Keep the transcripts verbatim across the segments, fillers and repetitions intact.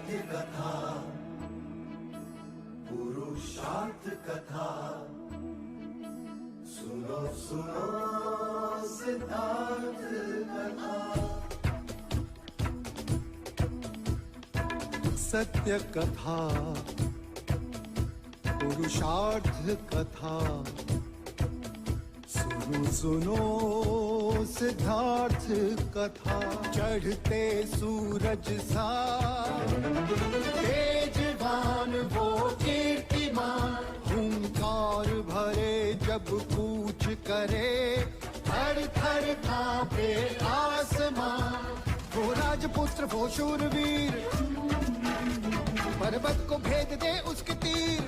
कथा, पुरुषार्थ कथा, सुनो सुनो सिद्धार्थ कथा। सत्य कथा, पुरुषार्थ कथा, सुनो सुनो सिद्धार्थ कथा। चढ़ते सूरज सा तेजवान वो कीर्तिमान, हुंकार भरे जब कूच करे, थर थर कांपे आसमां। वो राजपुत्र वो शूरवीर, पर्वत को भेद दे उसके तीर।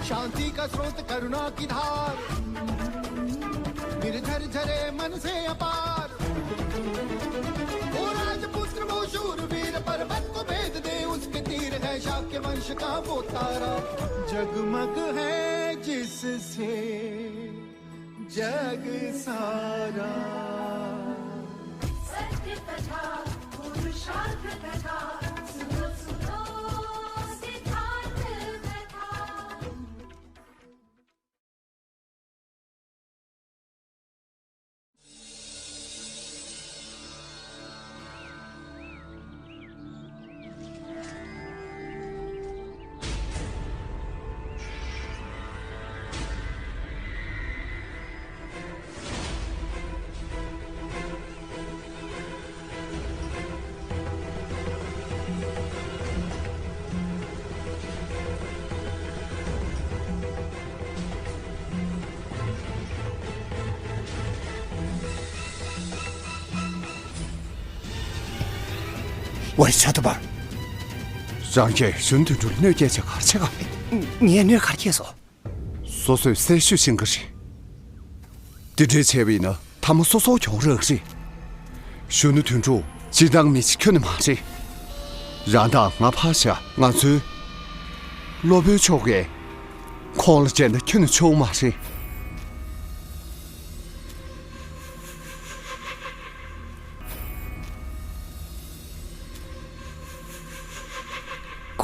शांति का स्रोत करुणा की धार, निर्झर झरे मन से अपार। वो राजपुत्र वो शूरवीर, पर्वत को भेद दे उसके तीर। है शाक्य वंश का वो तारा, जगमग है जिससे जग सारा। सत्य कथा, पुरुषार्थ कथा, सुनो सुनो सिद्धार्थ कथा। ཝེ་ཤ་ཏུ་པར། རང་གིས་གཞོན་དོན་གྲུབ་གནོད་སྐྱེལ་བྱས་ག་རེ་བྱེད་ག་ངས་གནོད་ག་རེ་སྐྱེལ་སོང་། སོ་སོས་གསལ་ཤོས་ཤེས་ཀྱི་རེད། དེ་འདྲས་བྱས་པ་ཡིན་ན་མཐའ་མ་སོ་སོ་གྱོང་རག་གི་རེད། གཞོན་ནུ་དོན་གྲུབ་སྤྱིར་བཏང་མི་གཅིག་ཁྱོན་ནས་མ་རེད། རང་དང་ང་ཕར་བཞག་ང་ཚོའི་སློབ་དཔོན་མཆོག་གིས་ཁོང་ལ་སྤྲད་ན་ཁྱོན་ནས་ཆོག་མ་རེད།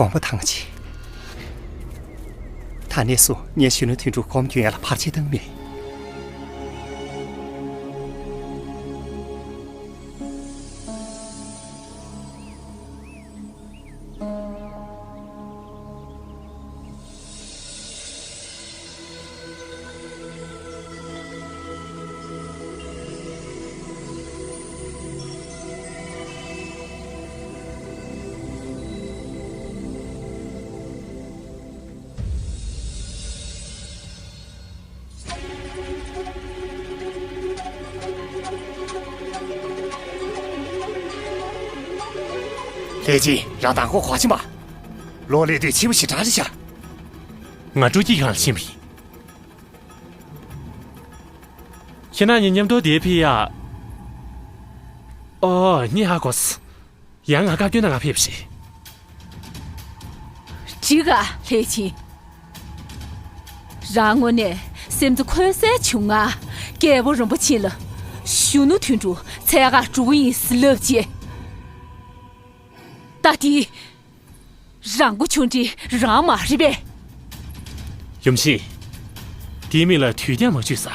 དགོངས་པ་དྭངས་ཆེ། ད་ནས་བཟུང་ངས་གཞོན་ནུ་དོན་གྲུབ་སྒོམ་སྐྱོན་ཡ་ལ་བར་ཆད་བཏང་མེད། ལྷས་སྦྱིན། རང་མདང་དགོང་ག་ཕྱིན་པ། ལོག་སླེབས་དུས་ཕྱི་པོ་ཞེ་དྲག་རེད་ཤག་ང་སྤྲོ་སྐྱིད་སྒང་ལ་ཕྱིན་པ་ཡིན། ཁྱེད་རང་གཉིས་མཉམ་དུ་བསྡད་ཕེབས་ཡ། ཨོ། ངས་ཧ་གོ་སོང་། ཡང་ང་བཀའ་བཀྱོན་གནང་ག་ཕེབས་པ་རེད། འགྲིག་ག་ལྷས་སྦྱིན། རང་དངོས་གནས་སེམས་ཚོ་འཁོལ་གསལ་བྱུང་ང་། རྒྱལ་པོ་རིན་པོ་ཆེ་ལ་གཞོན་ནུ་དོན་གྲུབ་འཚོལ་ག་འགྲོ་གི་ཡིན་ལབ་བྱས། ད་དེ་རང་མགོ་ཆུང་འདྲི་རང་མ་རེད་པས། ཡུམ་ཆེན། དེའི་མིང་ལ་དུས་འགྱངས་མ་བྱོས་ས།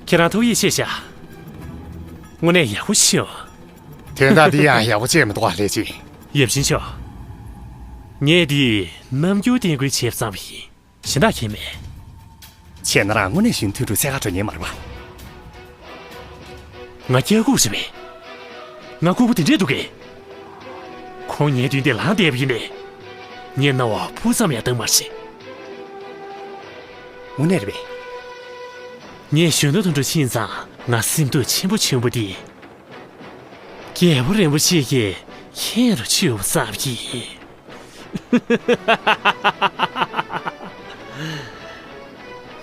ཁྱེད་རང་ཐུགས་ཡིད་ཆེས་བྱ། དངོས་གནས་ཡག་པོ་ཤོད། དོན་དག་འདི་ཡང་ཡག་པོ་བྱས་མི་འདུག་ཨ་ལྷས་སྦྱིན། ཡབ་ཆེན་མཆོག་ངས་འདི་རྣམ་འགྱུར་བསྟན་དགོས་བྱས་བསམ་པ་ཡིན། གཞན་དག་ཁྱད་མེད། བྱས་ན་རང་དངོས་གནས་གཞོན་དོན་གྲུབ་འཚོལ་ག་འགྲོ་མཁན་མ་རེད་པ། ང་སྐྱག་ལྐུགས་རེད་པས། ང་ལྐུགས་པ་དེ་འདྲས་འདུག་གས། ཁོང་ངའི་མདུན་དེ་ལངས་བསྡད་པ་ཡིན་ནའི། ངས་རྣ་བ་སྤུ་ཙམ་ཡང་བཏང་མ་རེད། དངོས་གནས་རེད་པས། ངས་གཞོན་ནུ་དོན་གྲུབ་ཕྱིན་ཙང་ང་སེམས་སྡུག་ཆེན་པོ་བྱུང་བ་དེ། རྒྱལ་པོ་རིན་པོ་ཆེ་གིས་མཁྱེན་རུ་ཆུད་པ་ཙམ་གྱིས།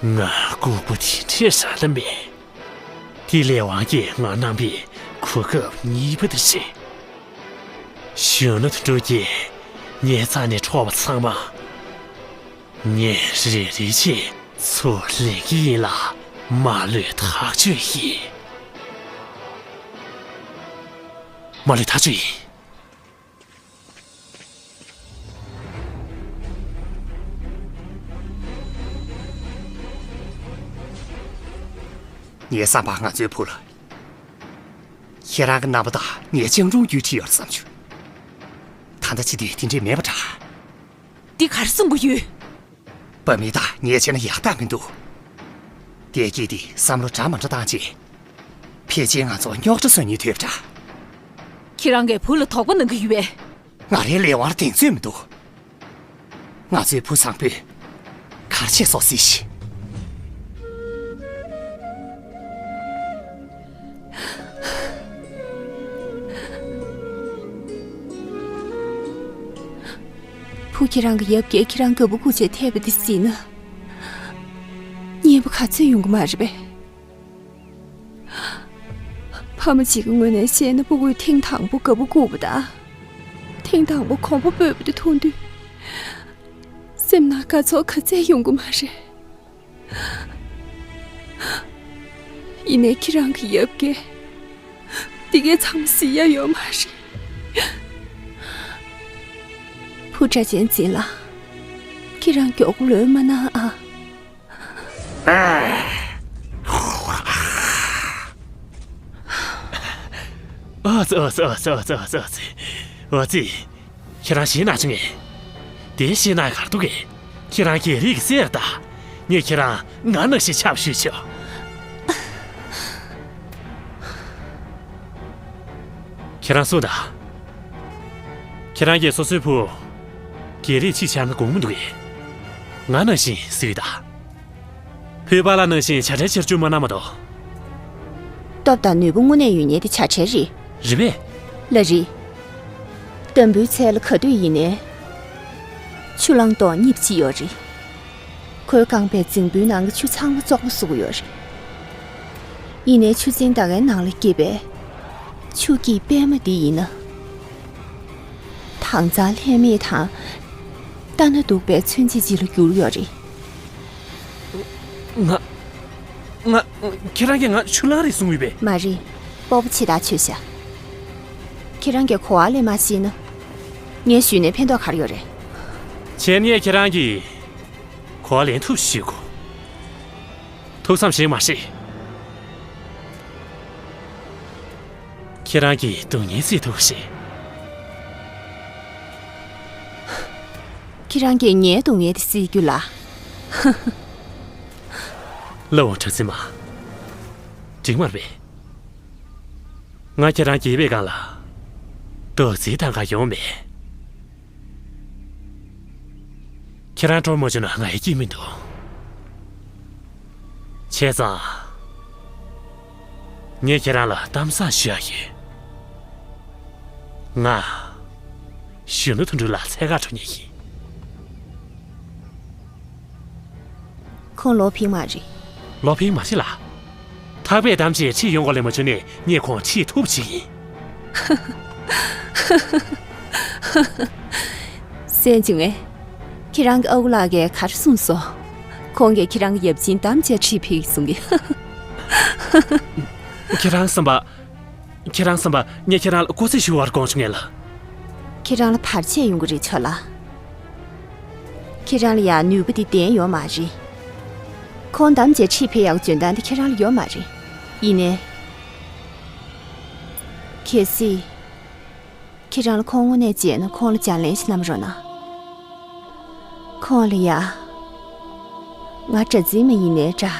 ང་ལྐུགས་པ་དེ་འདྲས་རག་ལས་མེད། དེ་ལས་དབང་གིས་ང་རྣམ་པའི་གོ་སྐབས་གཉིས་པ་དེ་རེད། གཞོན་ནུ་དོན་གྲུབ་ཀྱིས་ངའི་རྩ་ནས་འཕྲོག་པ་ཚང་མ། ངས་རེ་རེ་བྱས་ཚུར་ལེན་གྱི་ཡིན་ལ། མ་ལུས་ཐག་ཆོད་ཡིན། མ་ལུས་ཐག་ཆོད་ཡིན། ངའི་བསམ་པར་ང་ཚོའི་བུ་ལ། ཁྱེད་རང་གི་རྣམ་པ་དང་ངའི་སྤྱང་གྲུང་རྒྱུད་འཁྲིད་ཡོད་བསམ་བྱུང་། ད་ལྟ་བྱེད་དུས་དེ་འདྲས་མེད་པ་འདྲ། འདི་ག་རེ་གསུང་གི་ཡོད། བུད་མེད་དང་ཉེས་ཆད་ན་ཡག་རྟགས་མི་འདུག། དེ་སྐྱིད་དེ་བསམ་བློ་འདྲ་མ་འདྲ་བཏང་རྗེས། ཕལ་ཆེར་ང་ཚོ་རྙོག་དྲ་བཟོ་ཉེན་ཐོན་པ་འདྲ། ཁྱེད་རང་གིས་བུ་ལ་དོགས་པ་གནང་གི་ཡོད་པས། ང་རའི་ལས་དབང་ལ་གདེང་ཚོད་མི་འདུག། ང་ཚོའི་བུ་བཟང་པོས་གར་ཆས་སོགས་གཟིགས་ཤིག། བུ་ཁྱེད་རང་གི་ཡབ་རྒྱལ་ཁྱེད་རང་དགའ་པོ་སྒུག་བྱས་ཐེབས་པ་འདི་གཟིགས་ན། སྙན་པོ་ག་ཚོད་ཡོང་གི་མ་རེད་པས། ཕ་མ་གཅིག་གི་ངོས་ནས་བཤད་ན་སྤུ་གུས་ཐེངས་དང་པོ་དགའ་པོ་སྒུག་པ་དང་། ཐེངས་དང་པོ་གོམ་པ་སྤོས་པ་དེ་མཐོང་དུས། སེམས་ནང་དགའ་ཚོར་ག་ཚད་ཡོང་གི་མ་རེད། ཡིན་ནའི་ཁྱེད་རང་གི་ཡབ་རྒྱལ། འདི་གའི་ཚང་མ་གཟིགས་ཡ་ཡོད་མ་རེད། བུ་སྒྲ་གཅན་འཛིན་ལགས། ཁྱེད་རང་མགྱོགས་པོ་ལོས་མ་གནང་ཨ། ཨ་ཙི་ཨ་ཙི་ཨ་ཙི། ཨ་ཙི། ཁྱེད་རང་ཞེད་སྣང་བྱུང་ངས། དེ་ཞེད་སྣང་གར་འདུག་གས། ཁྱེད་རང་རྒྱལ་རིགས་ཀྱི་སྲས་རེད་ད། ངས་ཁྱེད་རང་ང་ནང་བཞིན་ཆགས་པ་ཞུས་ཆོག། ཁྱེད་རང་གསུངས་དང་། ཁྱེད་རང་གིས་སོ་སོའི་བུ། རྒྱལ་རིགས་གཅིག་ཆགས་ན་དགོངས་མི་འདུག་གས། ང་ནང་བཞིན་གཟིགས་དང་། བོད་པ་ལ་ནང་བཞིན་བྱ་བྲལ་ཆེར་བཅུག་མ་གནང་མ་གཏོགས། སྟོབས་དང་ནུས་པ་དངོས་གནས་ཡོད་མཁན་དེ་བྱ་བྲལ་རེད། རེད་པས། ལགས་རེད། འདམ་བུའི་ཚལ་ལ་ག་དུས་ཡིན་ནའི། ཆུ་གླང་རྡོག་གཉིས་གཅིག་ཡོད་རེད། ཁོའི་རྐང་པས་རྫིང་བུའི་ནང་གི་ཆུ་ཚང་མ་བཙོག་པ་བཟོ་གི་ཡོད་རེད། ཡིན་ནའི་ཆུ་ཚན་ད་གའི་ནང་ལ་སྐྱེས་པའི་ཆུ་སྐྱེས་པད་མ་འདི་ཡིན་ན། དྭངས་གཙང་ལྷད་མེད་དང་། ལྟ་ན་སྡུག་པའི་མཚོན་བྱེད་ཅིག་ལ་གྱུར་ཡོད་རེད། ང་། ང་། ཁྱེད་རང་གིས་ང་ཆུ་གླང་རེད་གསུངས་ཡོད་པས། མ་རེད། སྤོབས་པ་ཆེ་ཐག་ཆོད་བཞག། ཁྱེད་རང་གིས་གོ་བ་ལེན་མ་ཤེས་ན། ངས་ཞུས་ནས་ཕན་ཐོགས་ག་རེ་ཡོད་རེད། བྱས་ན་ངས་ཁྱེད་རང་གིས་གོ་བ་ལེན་ཐུབ་ཞུ་དགོས། ཐུགས་བསམ་བཞེས་མ་ཤེས། ཁྱེད་རང་གིས་སྡུག་བསྔལ་སེལ་ཐུབ་ཤེས། ཁྱེད་རང་གིས་ངའི་སྡུག་བསྔལ་དེ་སེལ་རྒྱུ་ལ། ལ་འོ་གྲགས་འཛིན་མ། འགྲིག་མ་རེད་པས། ང་ཁྱེད་རང་རྒྱལ་བའི་སྒང་ལ། རྡོག་རྫིས་དང་ག་ཡོང་མེད། ཁྱེད་རང་སྤྲོ་མ་བྱུང་ན་ང་ཡི་སྐྱིད་མི་འདུག། བྱས་ཙང་། ངས་ཁྱེད་རང་ལ་གཏམ་བཟང་ཞུ་ཡ་ཡོད། ང་། གཞོན་ནུ་དོན་གྲུབ་ལ་འཚོལ་གར་འགྲོ་མཁན་ཡིན། ཁོང་ལོག་ཕེབས་མ་རེད། ལོག་ཕེབས་མ་རེད་ལ། ཐག་པས་བསྡམས་བྱས་ཁྲིད་ཡོང་དགོས་ལས་མ་བྱུང་ནས་ངས་ཁོང་ཁྲིད་ཐུབ་ཅིག་ཡིན། སེམས་བྱུང་ངས། ཁྱེད་རང་གི་ཨ་ཁུ་ལགས་ཀྱིས་ག་རེ་གསུངས་སོང་། ཁོང་གིས་ཁྱེད་རང་གི་ཡབ་ཆེན་བསྡམས་བྱས་ཁྲིད་ཕེབས་གསུང་གི། ཁྱེད་རང་བསམ་པ། ཁྱེད་རང་བསམ་པ་ངས་ཁྱེད་རང་ལ་སྐུ་རྩེད་ཞུ་བར་དགོངས་བྱུང་ངས་ལ། ཁྱེད་རང་ལ་བར་ཆད་ཡོང་གི་རེད་ཆོག་ལ། ཁྱེད་རང་ལ་ཡང་ནུས་པ་དེ་ལྡན་ཡོད་མ་རེད། ཁོང་བསྡམས་བྱས་ཁྲིད་ཕེབས་ཡག་འཇོན་ཐང་དེ་ཁྱེད་རང་ལ་ཡོད་མ་རེད། ཡིན་ནའི། གལ་སྲིད། ཁྱེད་རང་ལ་ཁོང་དངོས་གནས་མཇལ་ན་ཁོང་ལ་ལྗགས་ལན་ཞིག་གནང་རོགས་གནང་། ཁོང་ལ་ཡ། ང་གྲྭ་འཛིན་མ་ཡིན་ནའི་འདྲ།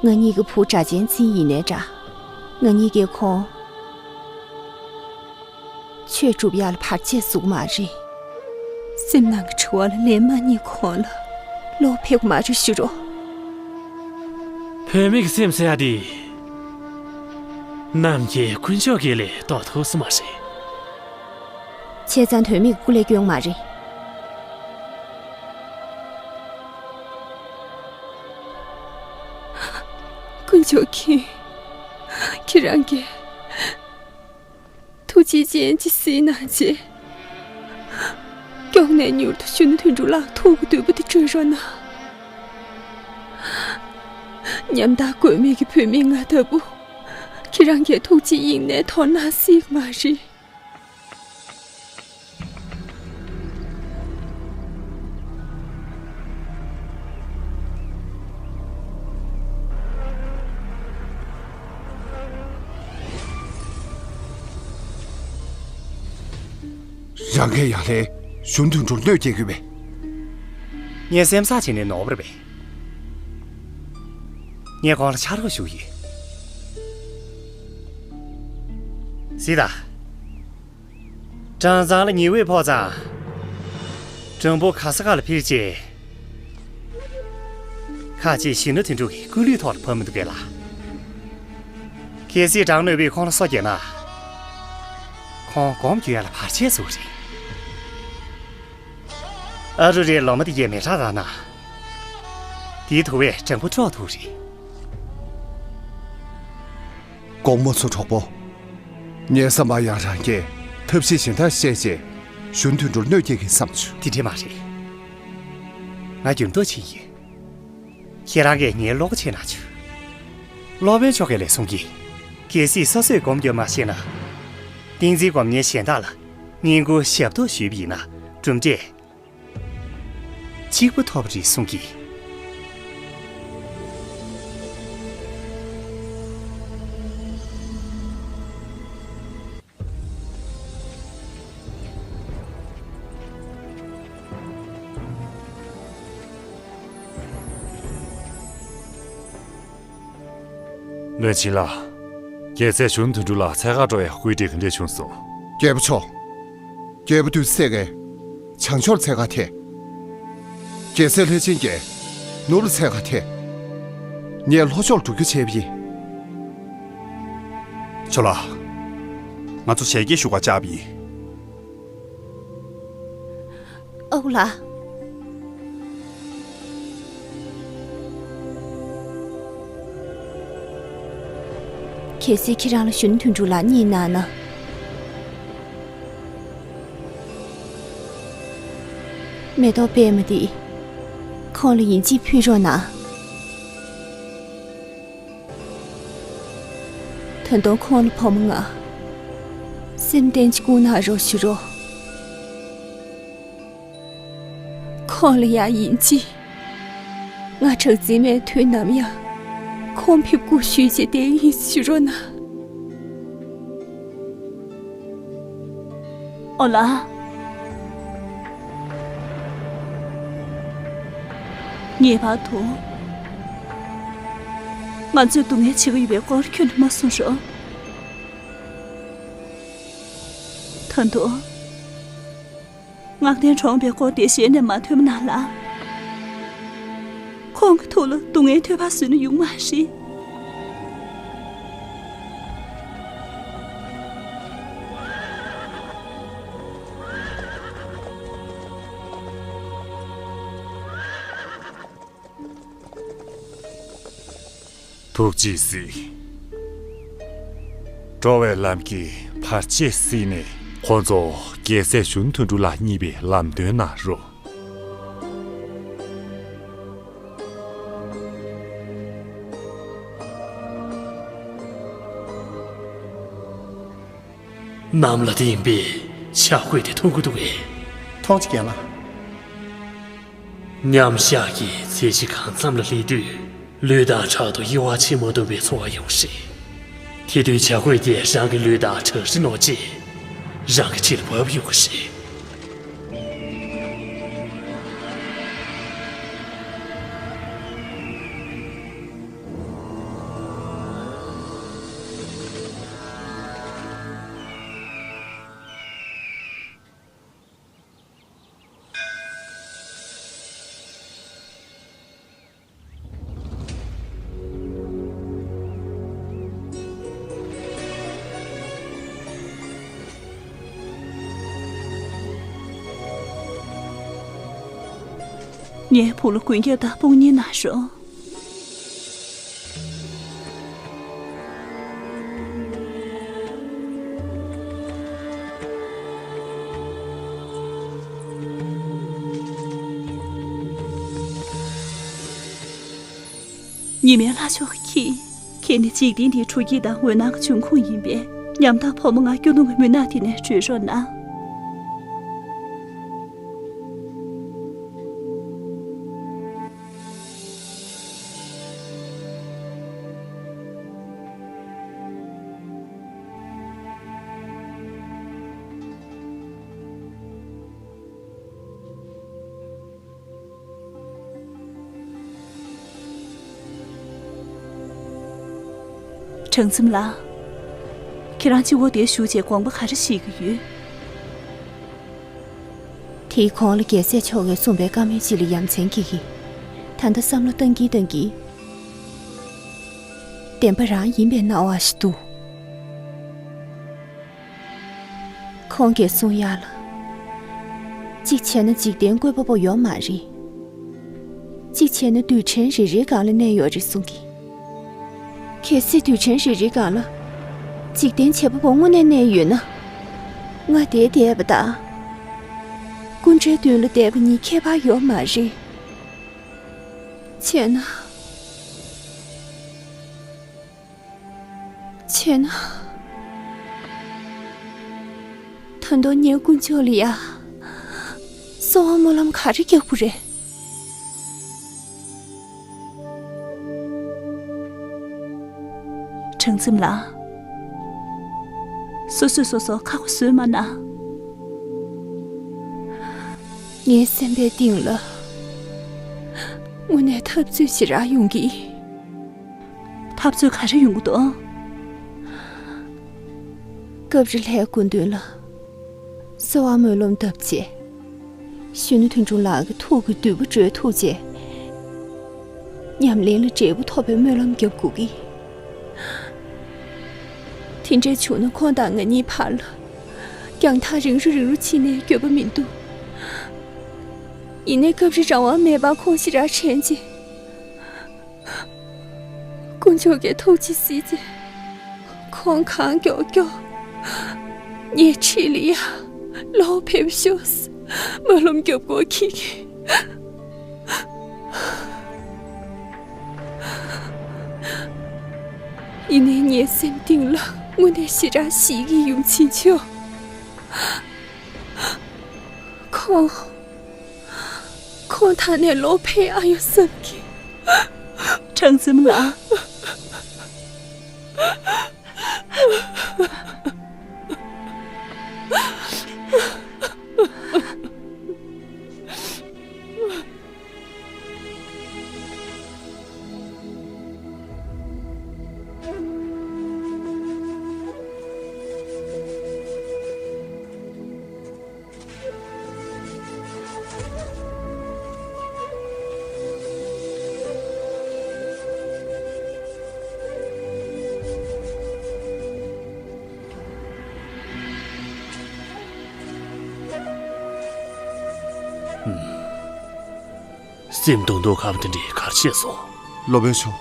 ང་གཉིས་ཀྱི་བུ་སྒྲ་གཅན་འཛིན་ཡིན་ནའི་འདྲ། ང་གཉིས་ཀྱིས་ཁོང་ཆོས་སྒྲུབ་ཡག་ལ་བར་ཆད་བཟོ་གི་མ་རེད། སེམས་ནང་གི་དྲི་བ་ལ་ལན་མ་རྙེད་ཁོང་ལ་ལོག་ཕེབས་གི་མ་རེད་ཞུ་རོགས། བུད་མེད་ཀྱི་སེམས་ཟེར་ཡག་དེ། ནམ་མཁའི་དཀོན་མཆོག་གིས་ལས་རྟོགས་ཐུབ་ས་མ་རེད། བྱས་ཙང་དོན་མེད་ཀྱི་སྐུ་ལས་སྐྱོན་མ་རེད། དཀོན་མཆོག་གིས་ཁྱེད་རང་གི་ཐུགས་རྗེ་ཅན་གྱི་སྲིད་ནང་རྗེ། མགྱོགས་ནས་མྱུར་དུ་གཞོན་ནུ་དོན་གྲུབ་ལགས་ཐུགས་ཀྱི་འདོད་པ་དེ་བསྐྲུན་རོགས་གནང་། ཉམ་ཐག་དགོས་མེད་ཀྱི་བུད་མེད་ང་ལྟ་བུ། ཁྱེད་རང་གི་ཐུགས་རྗེ་དབྱིངས་ནས་དོར་ན་སྲིད་མ་རེད། རང་གིས་ཡང་ལྷན་གཞོན་དོན་གྲུབ་གནོད་སྐྱེལ་དགོས་པས། ངས་སེམས་བསགས་བྱས་ནས་ནོར་བ་རེད་པས། ངས་ཁོང་ལ་ཕྱག་རོགས་ཞུ་གི་ཡོད། གཟིགས་དང་། གྲྭ་ཚང་ལ་ཉེ་བའི་ཕོག་ཙང་། སྤྲང་པོ་ག་ས་ག་ལ་ཕེབས་རྗེས། ཁ་ཅིག་གཞོན་ནུ་དོན་གྲུབ་ཀྱི་སྐུ་ལུས་ཐོག་ལ་བབས་མི་འདུག་གས་ལ། གལ་སྲིད་དྲག་གནོན་པས་ཁོང་ལ་སོ་བརྒྱབ་ན། ཁོང་སྒོམ་རྒྱུ་ཡ་ལ་བར་ཆད་བཟོ་རེད། ཨ་རུ་རའི་ལོ་མ་དེ་གས་མེ་སྲེག་བཏང་ན། དེའི་ཐུ་བས་སྤྲང་པོ་དཀྲོག་ཐུབ་རེད། དགོངས་མ་ཚོམས་གྲོགས་པོ། ངའི་བསམ་པར་ཡང་རང་གིས་ཐབས་ཤེས་གཞན་དག་བཤད་རྗེས་གཞོན་དོན་གྲུབ་གནོད་སྐྱེལ་གྱི་བསམ་བྱུང་། དེ་འདྲ་མ་རེད། ང་འགྱུར་ལྡོག་ཕྱིན་ཡོད། ཁྱེད་རང་གིས་ངའི་བློ་ཁ་ཕྱེ་གནང་བྱུང་། སློབ་དཔོན་མཆོག་གིས་ལས་གསུང་གིས། གལ་སྲིད་སོ་སོས་སྒོམ་རྒྱུ་མ་ཤེས་ན། ཏིང་འཛིན་སྒོམ་མཁན་གཞན་དག་ལ་བསྙེན་བཀུར་ཞབས་ཏོག་ཞུས་པ་ཡིན་ན་གྲུབ་འབྲས་གཅིག་པ་ཐོབ་པ་རེད་གསུང་གིས། བློན་ཆེན་ལགས། རྒྱལ་སྲས་གཞོན་དོན་གྲུབ་ལ་འཚོལ་གར་འགྲོ་བའི་བཀོད་སྒྲིག་ག་འདྲས་བྱུང་སོང་། རྒྱལ་པོ་མཆོག་རྒྱལ་པོ་དུས་ཚོད་ཀྱིས་བྱང་ཕྱོགས་འཚོལ་གར་ཐད། རྒྱལ་སྲས་ལྷས་བྱིན་གྱིས་ནུབ་ལ་འཚོལ་གར་ཐད། ངས་ལྷོ་ཕྱོགས་འགྲོ་རྒྱུ་བྱས་པ་ཡིན། ཁྱོད་ལ། ང་ཚོ་ཞལ་གྱིས་ཞུ་གར་བཅར་བ་ཡིན། ཨའུ་ལགས། གལ་སྲིད་ཁྱེད་རང་ལ་གཞོན་དོན་གྲུབ་ལགས་རྙེད་གནང་ན། མེ་ཏོག་པད་མ་འདི་ཁོང་ལ་ཡིན་གཅིག་ཕུལ་རོགས་གནང་། ད་དུང་ཁོང་ལ་བུ་མོ་ང་སེམས་གཏན་གཅིག་བསྐུར་གནང་རོགས་ཞུ་རོགས། ཁོང་ལ་ཡང་ཡིན་གཅིག་ང་གྲགས་འཛིན་མའི་དུས་ནམ་ཡང་ཁོང་ཕེབས་སྒུག་ཞུས་བྱས་བསྡད་ཡིན་ཞུ་རོགས་གནང་། ཨོ་ལ། ངེས་པར་དུ། ང་ཚོས་སྡུག་བསྔལ་བྱེད་ཀྱི་ཡོད་པའི་སྐོར་ཁྱོད་ཀྱིས་མ་གསུང་རོགས། ད་དུང་། ངག་ལྡན་གྲོངས་པའི་སྐོར་དེ་ཞལ་ནས་མ་ཐོས་པ་ན་ལ། ཁོང་གི་ཐུགས་ལ་སྡུག་བསྔལ་ཐོལ་པ་བཟོས་ན་ཡོང་མ་རེད། ཐུགས་རྗེས་གཟིགས། འགྲོ་བའི་ལམ་གྱི་བར་ཆད་སེལ་ནས། ཁོང་ཚོ་རྒྱལ་སྲས་གཞོན་དོན་གྲུབ་ལ་བརྙེས་པའི་ལམ་སྟོན་གནང་རོགས། གནམ་ལ་ལྡིང་པའི་བྱ་རྒོད་དེ་མཐོང་གི་འདུག་གས། མཐོང་ཅི་རྒན་ལགས། མཉམ་བཞག་གི་ཚད་གཞི་གང་འཚམ་ལ་སླེབས་དུས། ལུས་དང་ཕྲག་ཏུ་དབྱེ་བ་ཕྱེ་མ་ཐུབ་པའི་ཚོར་བ་ཡོང་སྲིད། དེ་དུས་བྱ་རྒོད་དེ་རང་གི་ལུས་དང་བྲལ་རིན་ནོ་ཅེས། རང་གི་ཕྱི་ལ་བབས་ཡོང་གི་རེད། ངའི་བུ་ལ་མགོན་སྐྱབས་དང་དཔུང་གཉེན་གནང་རོགས། ཉི་མའི་ལྷ་མཆོག་གིས། ཨེ་ནི་འཇིག་རྟེན་འདིའི་སྤྲོ་སྐྱིད་དང་འོད་སྣང་གི་འབྱུང་ཁུངས་ཡིན་པས། ཉམ་ཐག་ཕོ་མོ་ང་སྐྱོ་གདུང་གི་མུན་ནག་དེ་ནས་སྒྲོལ་རོགས་གནང་། གྲང་ཚིམ་ལགས། ཁྱེད་རང་སྤྱི་བོ་དེར་བཞུགས་བྱས་དགོངས་པ་ག་རེ་བཞེས་ཀྱི་ཡོད། དེའི་གོང་ལ་རྒྱལ་སྲས་མཆོག་གིས་གསུངས་པའི་བཀའ་མོལ་ཅིག་ལ་ཡ་མཚན་སྐྱེ་གི། ད་ལྟ་བསམ་བློ་བཏང་གིན་བཏང་གིན། བདེན་པ་རང་ཡིན་པའི་སྣང་བ་ཞིག་འདུག་ཁོང་གིས་གསུང་ཡག་ལ། གཅིག་བྱས་ན་འཇིག་རྟེན་བཀོད་པ་པོ་ཡོད་མ་རེད། གཅིག་བྱས་ན་རྡུལ་ཕྲན་རེ་རེའི་སྒང་ལ་གནས་ཡོད་རེད་གསུང་གི། གལ་སྲིད་རྡུལ་ཕྲན་རེ་རེའི་སྒང་ལ་འཇིག་རྟེན་བྱེད་པ་པོ་དངོས་གནས་གནས་ཡོད་ན། ང་དེར་བསྡད་པ་དང་། སྐུ་འདྲའི་མདུན་ལ་བསྡད་པ་གཉིས་ཁྱད་པར་ཡོད་མ་རེད། བྱས་ན། བྱས་ན། ད་དུང་ངས་དཀོན་མཆོག་ལ་ཡ། གསོལ་བ་སྨོན་ལམ་ག་རེ་རྒྱག་དགོས་རེད། གྲང་ཚིམ་ལགས། སོ་སོས་སོ་སོར་ཁག་པོ་བཟོས་མ་གནང་། ངའི་སེམས་པའི་གཏིང་ལ། དངོས་གནས་འཐབ་རྩོད་ཞེ་དྲག་ཡོང་གི། འཐབ་རྩོད་ག་རེ་ཡོང་གི་འདུག་སྐབས་རེ་ལྷའི་སྐུ་མདུན་ལ། གསོལ་བ་སྨོན་ལམ་བཏབ་རྗེས། གཞོན་ནུ་དོན་གྲུབ་ལགས་ཀྱི་ཐུགས་ཀྱི་འདུན་པ་སྒྲོལ་ཐུབ་རྗེས། ཉམས་ལེན་ལ་འབྲས་བུ་ཐོབ་པའི་སྨོན་ལམ་རྒྱབ་དགོས་ཀྱི། དེ་འདྲ་བྱུང་ན་ཁོང་དང་ང་གཉིས་བར་ལ། རྒྱང་ཐག་རིང་རུ་རིང་རུ་ཕྱིན་ནས་འགྱོད་པ་མི་འདུག་ཡིན་ནའི་སྐབས་རེ་རང་དབང་མེད་པར་ཁོང་ཞེ་དྲག་དྲན་རྗེས། དཀོན་མཆོག་གི་ཐུགས་རྗེས་གཟིགས་རྗེས། ཁོང་གང་མགྱོགས་མགྱོགས། ངའི་འཁྲིས་ལ་ཡ། ལོག་ཕེབས་ཤོག་སྨོན་ལམ་རྒྱབ་དགོས་ཁེལ་གི། ཡིན་ནའི་ངའི་སེམས་གཏིང་ལ་དངོས་གནས་ཞེ་དྲག་ཞེད་ཀྱི་ཡུམ་ཆེན་མཆོག་ཁོང་། ཁོང་ད་ནས་ལོག་ཕེབས་ཨ་ཡོད་བསམ་གི། གྲང་ཚིམ་ལགས། སེམས་སྡུག་སྡུག་ཁ་བ་དེ་འདྲའི་གར་བྱས་སོང་། སློབ་དཔོན་མཆོག་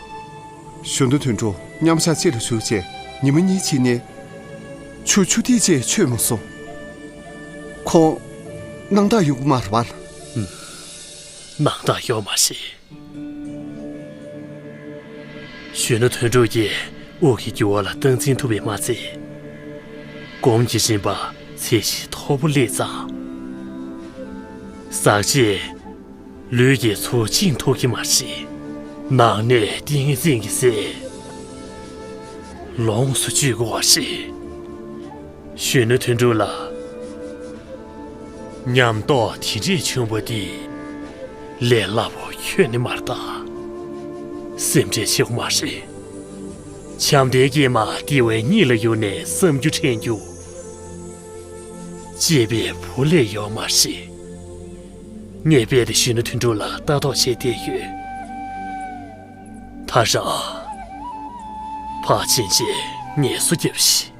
གཞོན་ནུ་དོན་གྲུབ་མཉམ་ཞག་གཅིག་ལ་བཞུགས་བྱས་ཉི་མ་གཉིས་ཕྱིན་ནས། ཆུ་ཆུ་ཐིགས་བཅས་ཆོད་མ་སོང་། ཁོང་སྣང་དག་ཡོང་གི་མ་རེད་པ། སྣང་དག་ཡོད་མ་རེད། གཞོན་ནུ་དོན་གྲུབ་ཀྱིས་དབུགས་ཀྱི་རྒྱུ་བ་ལ་སྟངས་འཛིན་ཐུབ་པས་མ་ཚད། སྒོམ་གྱི་རིམ་པ་ཚད་གཞི་མཐོ་པོ་སླེབས་ཙང་། ཟག་བཅས་ལུས་ཀྱི་ཚོར་བ་བཅིངས་ཐུབ་ཀྱི་མ་རེད། ནང་གནས་ཏིང་ངེ་འཛིན་གྱི་སེམས་ལོངས་སུ་སྤྱོད་དགོས་པ་རེད། གཞོན་ནུ་དོན་གྲུབ་ལགས། ཉམས་རྟོགས་དེ་འདྲས་ཆེན་པོ་འདི་ལས་སླ་པོ་ཁྱོན་ནས་མ་རེད་ད། སེམས་ཁྲལ་བྱེད་དགོས་མ་རེད། བྱམས་ལྡན་སྐྱེས་མ་ལྟེ་བའི་གཉིད་ལ་ཡུར་ནས་བསམ་རྒྱུ་དྲན་རྒྱུ། གཅེས་པའི་བུ་ལས་ཡོད་མ་རེད། ངས་རྦད་དེ་གཞོན་ནུ་དོན་གྲུབ་ལ་ལྟ་རྟོག་བྱས་བསྡད་ཡོད། ད་རང་ཕར་ཕྱིན་བྱས་ངལ་གསོ་རྒྱབ་ཤིག།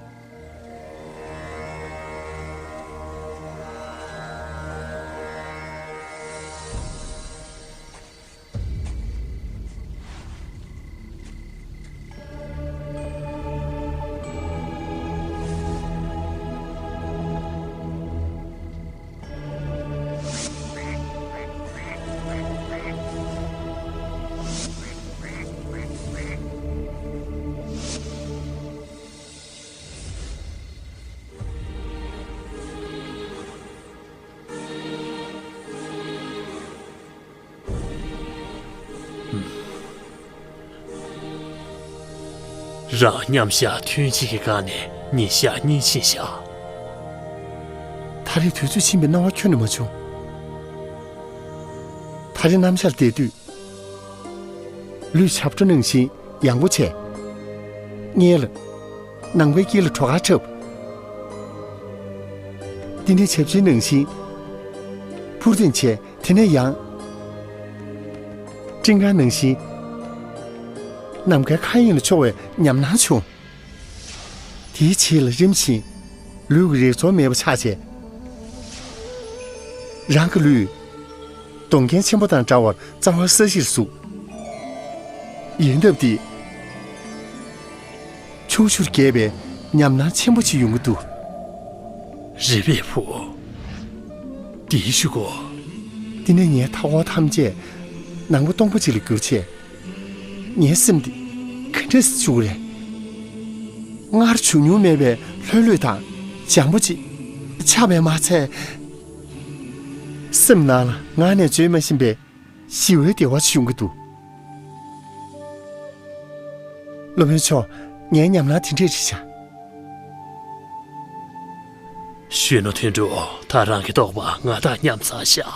རང་མཉམ་བཞག་ཐུན་གཅིག་གི་སྒང་ནས་ཉིན་ཞག་གཉིས་ཕྱིན་བཞག་ད་རེས་དུས་ཚོད་ཕྱིན་པའི་སྣང་བ་ཁྱོན་ནས་མ་བྱུང་། ད་རེས་གནམ་ཤར་བསྡད་དུས། ལུས་ཞབས་བྲོ་ནང་བཞིན་ཡང་པོ་བྱས། སྔོན་ལ། ནམ་མཁའི་དཀྱིལ་ལ་བྲོ་གར་འཁྲབ། འདི་ནས་བྱབས་ཆེན་ནང་བཞིན། འཕུར་ལྡིང་བྱས་དེ་ནས་ཡང་། སྤྲིན་དཀར་ནང་བཞིན། ནམ་མཁའི་མཁའ་དབྱིངས་ལ་འཕྱོ་བའི་ཉམས་སྣང་བྱུང་། དེའི་རྗེས་ལ་རིམ་བཞིན་ལུས་ཀྱི་རེག་ཚོར་མེད་པ་ཆགས་བྱས། རང་གི་ལུས་གདོང་རྒྱན་ཆེན་པོ་དང་འདྲ་བར་རྩ་བ་ས་གཞིར་ཟུག་ཡལ་འདབ་འདི་ཕྱོགས་བཅུར་རྒྱས་པའི་ཉམས་སྣང་ཆེན་པོ་ཞིག་ཡོང་གི་འདུག་རེ་བའི་བུ། འདིའི་གཞུག་གུ། འདི་ནས་ངའི་མཐའ་འཁོར་ཐམས་ཅད་ནང་པ་སྟོང་པ་ཅིག་ལ་གྱུར་བྱས། ངའི་སེམས་འདི་ག་འདྲས་སེ་བཅུག་རེད། སྔར་བྱུང་མྱོང་མེད་པའི་ལྷོད་ལྷོད་དང་འཇམ་པོ་ཅིག་ཆགས་པས་མ་ཚད། སེམས་ནང་ལ་ངག་ནས་བརྗོད་མ་ཤེས་པའི་ཞི་བའི་བདེ་བ་ཞིག་ཡོང་གི་འདུག་སློབ་དཔོན་མཆོག་ངའི་ཉམས་སྣང་དེ་འདྲས་རེད་ཤག་གཞོན་ནུ་དོན་གྲུབ། ད་རང་གི་རྟོགས་པ་ང་དང་མཉམ་ཚར་ཤག་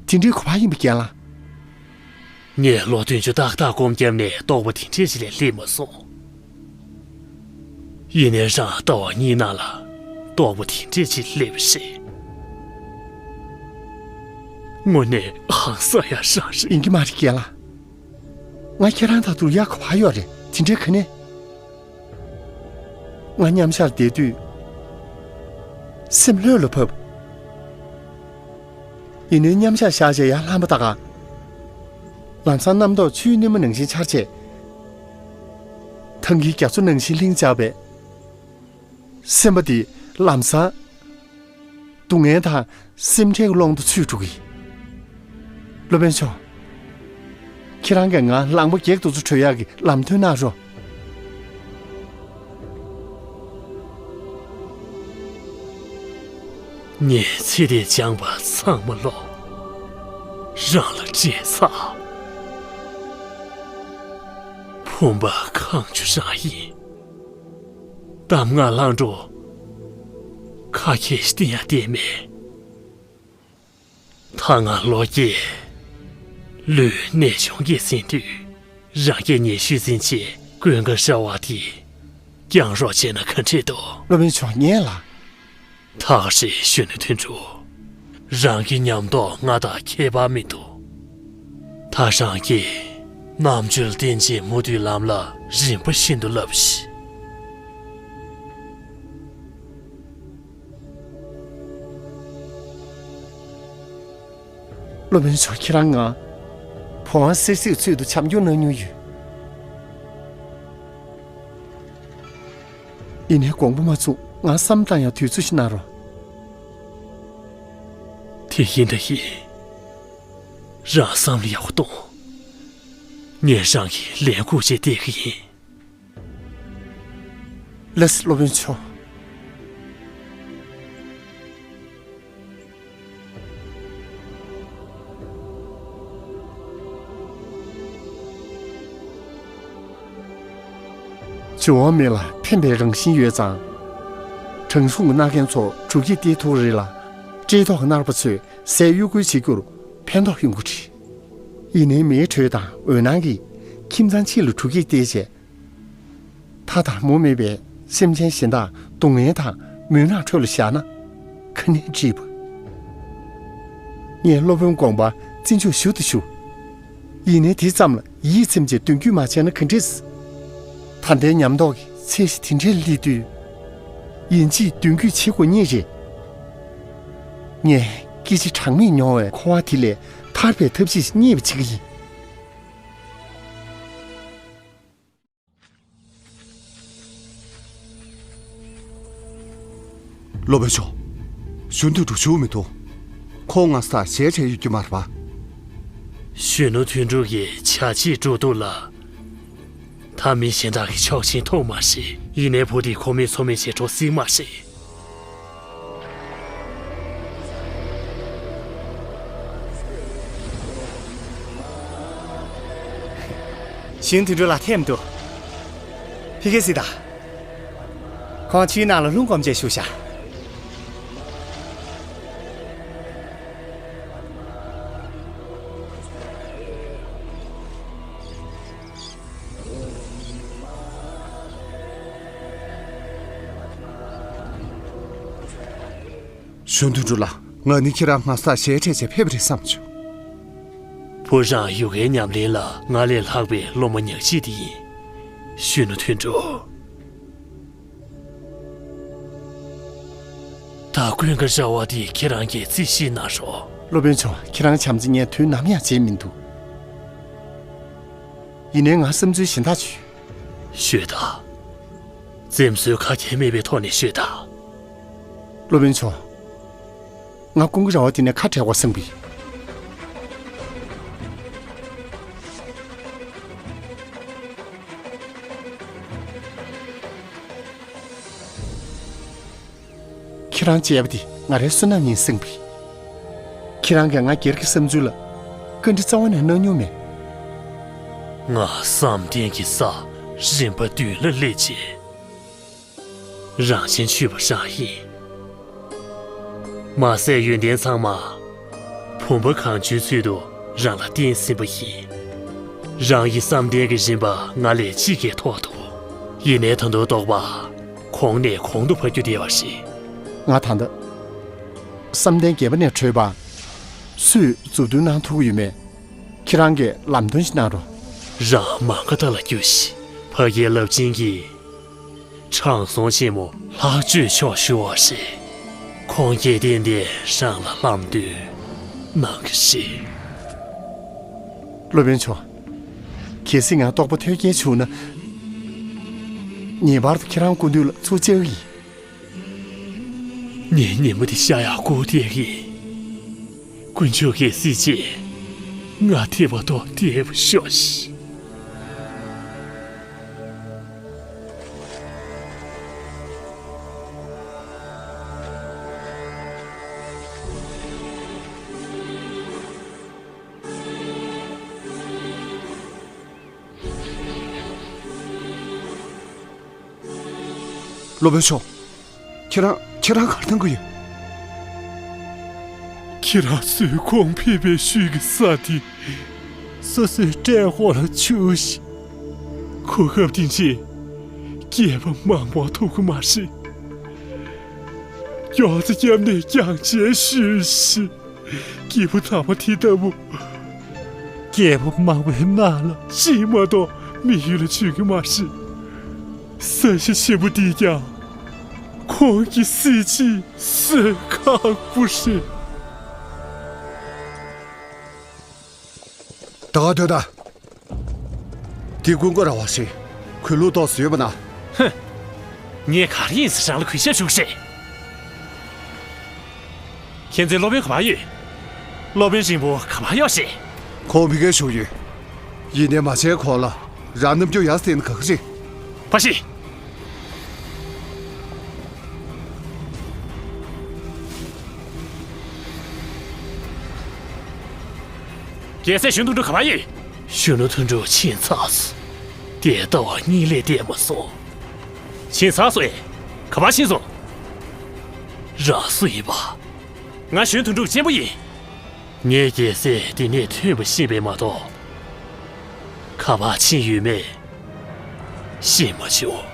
དེ་འདྲའི་གོ་བ་ཡིན་པའི་རྐྱེན་ལ། ངས་ལོ་བདུན་ཅུ་ཏག་ཏག་སྒོམ་བརྒྱབ་ནས་རྟོགས་པ་དེ་འདྲས་ཞིག་ལས་སླེབས་མ་སོང་། ཡིན་ནའི་རང་ལྟ་བ་གཉིས་ནང་ལ་རྟོགས་པ་དེ་འདྲས་ཞིག་སླེབས་པ་རེད། དངོས་གནས་ཧང་སང་ཡ་རང་རེད། ཡིན་གྱི་མ་རེད་རྒན་ལགས། ང་ཁྱེད་རང་དང་བསྡུར་ཡག་ག་པར་ཡོད་རེད། དེ་འདྲའི་ག་ནས། ང་མཉམ་ཞག་བསྡད་དུས་སེམས་ལྷོད་ལ་བབས། ཡིན་ནའི་མཉམ་ཞག་བཞག་བྱས་ཡར་ལངས་པ་ད་ག་ལམ་སང་རྣམ་རྟོག་ཆུའི་སྣེ་མོ་ནང་བཞིན་འཆར་བྱས། ཐང་གིས་རྒྱ་མཚོ་ནང་བཞིན་ལྷིང་འཇགས་པས། སེམས་པ་འདི་ལམ་སང་སྡུག་བསྔལ་དང་སེམས་ཁྲལ་གྱི་ཀློང་དུ་ཚུད་འགྲོ་གི། སློབ་དཔོན་མཆོག་ཁྱེད་རང་གིས་ང་ལངས་པ་བརྒྱད་དུ་ཚུར་བྲོས་ཡག་གི་ལམ་སྟོན་གནང་རོགས། ངས་ཚེ་འདིར་སྦྱངས་པ་ཚང་མ་ལོག་རང་ལ་སྤྲད་ཚར། ཕོངས་པ་གང་བྱུང་རང་ཡིན། གཏམ་ངག་ལྷག་འཕྲོ་ཁ་ཁྱེར་ཞིག་བསྟན་ཡང་བསྟན་མེད། ད་ང་ལོ་བརྒྱད། ལུས་ནད་གཅོང་གིས་ཟིན་དུས། རང་རྒྱལ་ཉེ་ཤོས་ཟིན་བྱས་ཀུན་དགའ་ཤ་བ་དེ་བསྐྱང་རོགས་བྱས་ན་ག་འདྲས་འདུག་སློབ་དཔོན་མཆོག་ངས་ལ། ཐག་རིང་གཞོན་ནུ་དོན་གྲུབ། རང་གི་ཉམས་རྟོགས་ང་དང་ཁྱད་པར་མི་འདུག་ད་རང་གིས་རྣམ་དཔྱོད་བསྟན་བྱའི་མུ་མཐུད་ལམ་ལ་རིམ་པ་བཞིན་དུ་བསླབས་ཤིག་སློབ་དཔོན་མཆོག་ཁྱེད་རང་ང་བུ་དབང་གསེར་གཟིགས་ཚུལ་དུ་བྱམས་སྐྱོང་གནང་མྱོང་ཡོད། ཡིན་ནའི་དགོངས་པ་མ་ཚོམས། ང་བསམ་བཏང་ཡག་དུས་ཚོད་ཞིག་གནང་རོགས། དེ་ཡིན་ད་ཡིན། རང་བསམ་བློ་ཡག་པོ་གཏོང་། ངས་རང་གི་ལས་ཁུངས་ཤིག་བལྟ་གི་ཡིན། ལགས་སོ་སློབ་དཔོན་མཆོག་འབྱུང་བ་མེ་ལ་ཕན་པའི་རང་བཞིན་ཡོད་ཙང་། དྲང་སྲོང་གི་མནའ་མཁན་ཚོ་གྲུ་ཁྱེར་སྟེར་ཐུབ་རེད་ལ། བཀྲེས་ཐོག་གི་མནར་པ་ཚོས་ཟས་གཡོ་འགུལ་བྱེད་རྒྱུར་ཕན་ཐོགས་ཡོང་གི་རེད། ཡིན་ནའི་མེའི་དྲོད་དང་འོད་སྣང་གིས་ཁྱིམ་ཚང་གཅིག་ལ་གྲུ་ཁྱེར་སྟེར་བྱས། མཐའ་དང་མུ་མེད་པའི་སེམས་ཅན་གཞན་དག་སྡུག་བསྔལ་དང་མུན་ནག་ཁྲོད་ལ་བཞག་ན་ག་ནས་འགྲིག་པ། ངས་སློབ་དཔོན་དགོངས་པ་བརྩི་འཇོག་ཞུ་དང་ཞུ། ཡིན་ནའི་དེ་ཙམ་ལ་ཡིད་ཚིམ་བྱས་མདུན་སྐྱོད་མ་བྱས་ན་ག་འགྲིག་ད་ལྟའི་ཉམས་རྟོགས་ཀྱི་ཚད་གཞི་དེ་འདྲའི་སླེབས་དུས། ཡིན་གཅིག་མདུན་སྐྱོད་བྱེད་དགོས་ངེས་རེད། ངས་སྐད་ཆ་གྲངས་མེད་མྱོང་བའི་འཁོར་བ་དེ་ལས་ཐར་པའི་ཐབས་ཤེས་ཤིག་རྙེད་པ་བྱེད་ཀྱི་ཡིན། སློབ་དཔོན་མཆོག་གཞོན་དུ་འགྲོ་ཞུ་མི་འདུག་ཁོང་ང་ས་ཞལ་བྱས་ཡོད་ཀྱི་མ་རེད་པ། གཞོན་ནུ་དོན་གྲུབ་ཀྱིས་བྱ་བྱེད་འགྲོ་འདུག་ལ། ད་མི་གཞན་དག་གི་ཆོག་མཆན་ཐོབ་མ་རེད། ཡིན་ནའི་བུ་དེ་ཁོ་མོའི་ཚོ་མི་བྱེད་འགྲོ་སྲིད་མ་རེད། གཞོན་ནུ་དོན་གྲུབ་ལགས་ཐད་མི་འདུག་ཕ་གིར་གཟིགས་དང་། ཁོང་ཆུའི་ནང་ལ་ལྷུང་གོམས་བྱས་བཞུགས་ཤག་གཞོན་ནུ་དོན་གྲུབ་ལགས། ང་ནི་ཁྱེད་རང་སྔ་ས་ཞལ་འཕྲད་བྱས་ཕེབས་པ་རེད་བསམ་བྱུང་། བུ་རང་ཡོ་གའི་ཉམས་ལེན་ལ་ང་ལས་ལྷག་པའི་སློབ་མ་ཉག་གཅིག་དེ་ཡིན། གཞོན་ནུ་དོན་གྲུབ། ད་ཀུན་དགའ་ར་བ་དེ་ཁྱེད་རང་གིས་རྩིས་ཞིབ་གནང་རོགས། སློབ་དཔོན་མཆོག་ཁྱེད་རང་བྱམས་བརྩེ་ངས་དུས་ནམ་ཡང་བརྗེད་མི་འདུག་ཡིན་ནའི་ང་བསམ་ཚུལ་གཞན་དག་བྱུང་། ཤོད་དང་། འཛེམ་ཟོན་ཁ་གྱེས་མེད་པའི་ཐོག་ནས་ཤོད་དང་། སློབ་དཔོན་མཆོག་ང་ཀུན་དགའ་ར་བ་དེ་ནས་ཁ་བྲལ་དགོས་བསམ་གི། ཁྱེད་རང་བཅས་པ་འདི་ང་རའི་བསོད་ནམས་ཡིན་བསམ་གི། ཁྱེད་རང་གིས་ང་སྒེར་གྱི་བསམ་ཚུལ་ལ་བཀའ་འདྲི་རྩ་བ་ནས་གནང་མྱོང་མེད། ང་བསམ་གཏན་གྱི་ས་རིམ་པ་བདུན་ལ་སླེབས་རྗེས། རང་བཞིན་ཆུད་པ་རང་ཡིན། མ་ཟད་ཡོན་ཏན་ཚང་མ་བུམ་པ་གང་བྱོའི་ཚུལ་དུ་རང་ལ་བསྟན་ཟིན་པ་ཡིན། རང་ཡི་བསམ་གཏན་གྱི་རིམ་པ་ང་ལས་གཅིག་གིས་མཐོ་འདུག་ཡིན་ནའི་ད་དུང་རྟོགས་པ་གོང་ནས་གོང་དུ་འཕར་རྒྱུ་བདེ་བ་རེད། ང་ད་ལྟ་བསམ་གཏན་བརྒྱད་པ་ནས་གྲོལ་བ་སུས་མཛུབ་སྟོན་གནང་ཐུབ་ཀྱི་ཡོད་མེད། ཁྱེད་རང་གིས་ལམ་སྟོན་ཞིག་གནང་རོགས། རང་མ་ག་དྷ་ལ་རྒྱུགས་ཤིག་ཕ་གིའི་རླབས་ཆེན་གྱི་དྲང་སྲོང་ཆེན་མོ་ལྷག་སྤྱོད་མཆོག་བཞུགས་པ་རེད། ཁོང་གིས་གཏན་གཏན་རང་ལ་ལམ་སྟོན་གནང་གི་རེད། སློབ་དཔོན་མཆོག་གལ་སྲིད་ང་རྟོགས་པ་ཐོལ་རྒྱལ་བྱུང་ན། ངེས་པར་དུ་ཁྱེད་རང་སྐུ་མདུན་ལ་ཚུར་བཅར་གི་ཡིན། ངའི་ཉིན་མོ་འདི་ཤར་ཡག་སྒུག་བསྡད་ཀྱི་ཡིན། དཀོན་མཆོག་གིས་གཟིགས་རྗེས་ང་ཐེ་བ་ཐོག་བསྡད་པ་ཤོག་ཤིག་སློབ་དཔོན་མཆོག་ཁྱེད་རང་ཁྱེད་རང་ག་རེ་གཏོང་གི་ཡོད། ཁྱེད་རང་ཚོས་གོང་འཕེལ་བའི་ཤུལ་གྱི་ས་དེ་སོ་སོའི་སྲས་འོག་ལ་བཅུག་ཤིག་གོ་སྐབས་དེ་རྗེས་སྐྱེས་པ་མང་པོ་ཐོབ་ཀྱི་མ་རེད། མགྱོགས་ཙམ་བརྒྱབ་ནས་རྒྱང་ཆད་ཞུས་ཤིག་སྐྱེས་བུ་དམ་པ་དེ་ལྟ་བུ། སྐྱེས་བུ་མང་པོའི་ནང་ལ་གཅིག་མ་གཏོགས་མི་ཡུལ་ལ་བྱོན་གྱི་མ་རེད། ས་གཞི་ཆེན་པོ་འདིས་ཀྱང་ཁོང་གི་གཟི་བརྗིད་གསོན་ཁང་པོ་རེད། ད་ག་སྡོད་དང་། འདི་ཀུན་དགའ་ར་བ་ཞིག་གུས་ལུགས་ཏོག་ཙམ་ཡོད་པ་ན། ཧུམ། ངས་ག་རེ་ཡིན་ཟེར་རང་ལ་གུས་ཞབས་ཞུ་གི་རེད། ཁྱེད་ཚོའི་སློབ་དཔོན་ག་པར་ཡོད། སློབ་དཔོན་རིང་པོ་ག་པར་ཡོད་ཞེས། ཁོང་ཕ་གིར་བཞུགས་ཡོད། ཡིན་ནའི་མ་བྱན་ཁོང་ལ་རང་རྣམ་འགྱུར་ཡག་ཟེར་ན་ག་གི་རེད། ཕ་ཤི། རྒྱལ་སྲས་གཞོན་ནུ་དོན་གྲུབ་ག་པར་ཡོད། གཞོན་ནུ་དོན་གྲུབ་ཕྱིན་ཚར་སོང་། དེ་ལྟ་བ་གཉིད་ལས་བསྡད་མ་སོང་། ཕྱིན་ཚར་སོང་ཨེ། ག་པར་ཕྱིན་སོང་། རང་སུ་ཡིན་པ། ང་གཞོན་ནུ་དོན་གྲུབ་གཅེན་པོ་ཡིན། ངས་རྒྱལ་སྲས་འདི་ནས་ཐོན་པ་ཤེས་པས་མ་གཏོགས། ག་པར་ཕྱིན་ཡོད་མེད་ཤེས་མ་བྱུང་།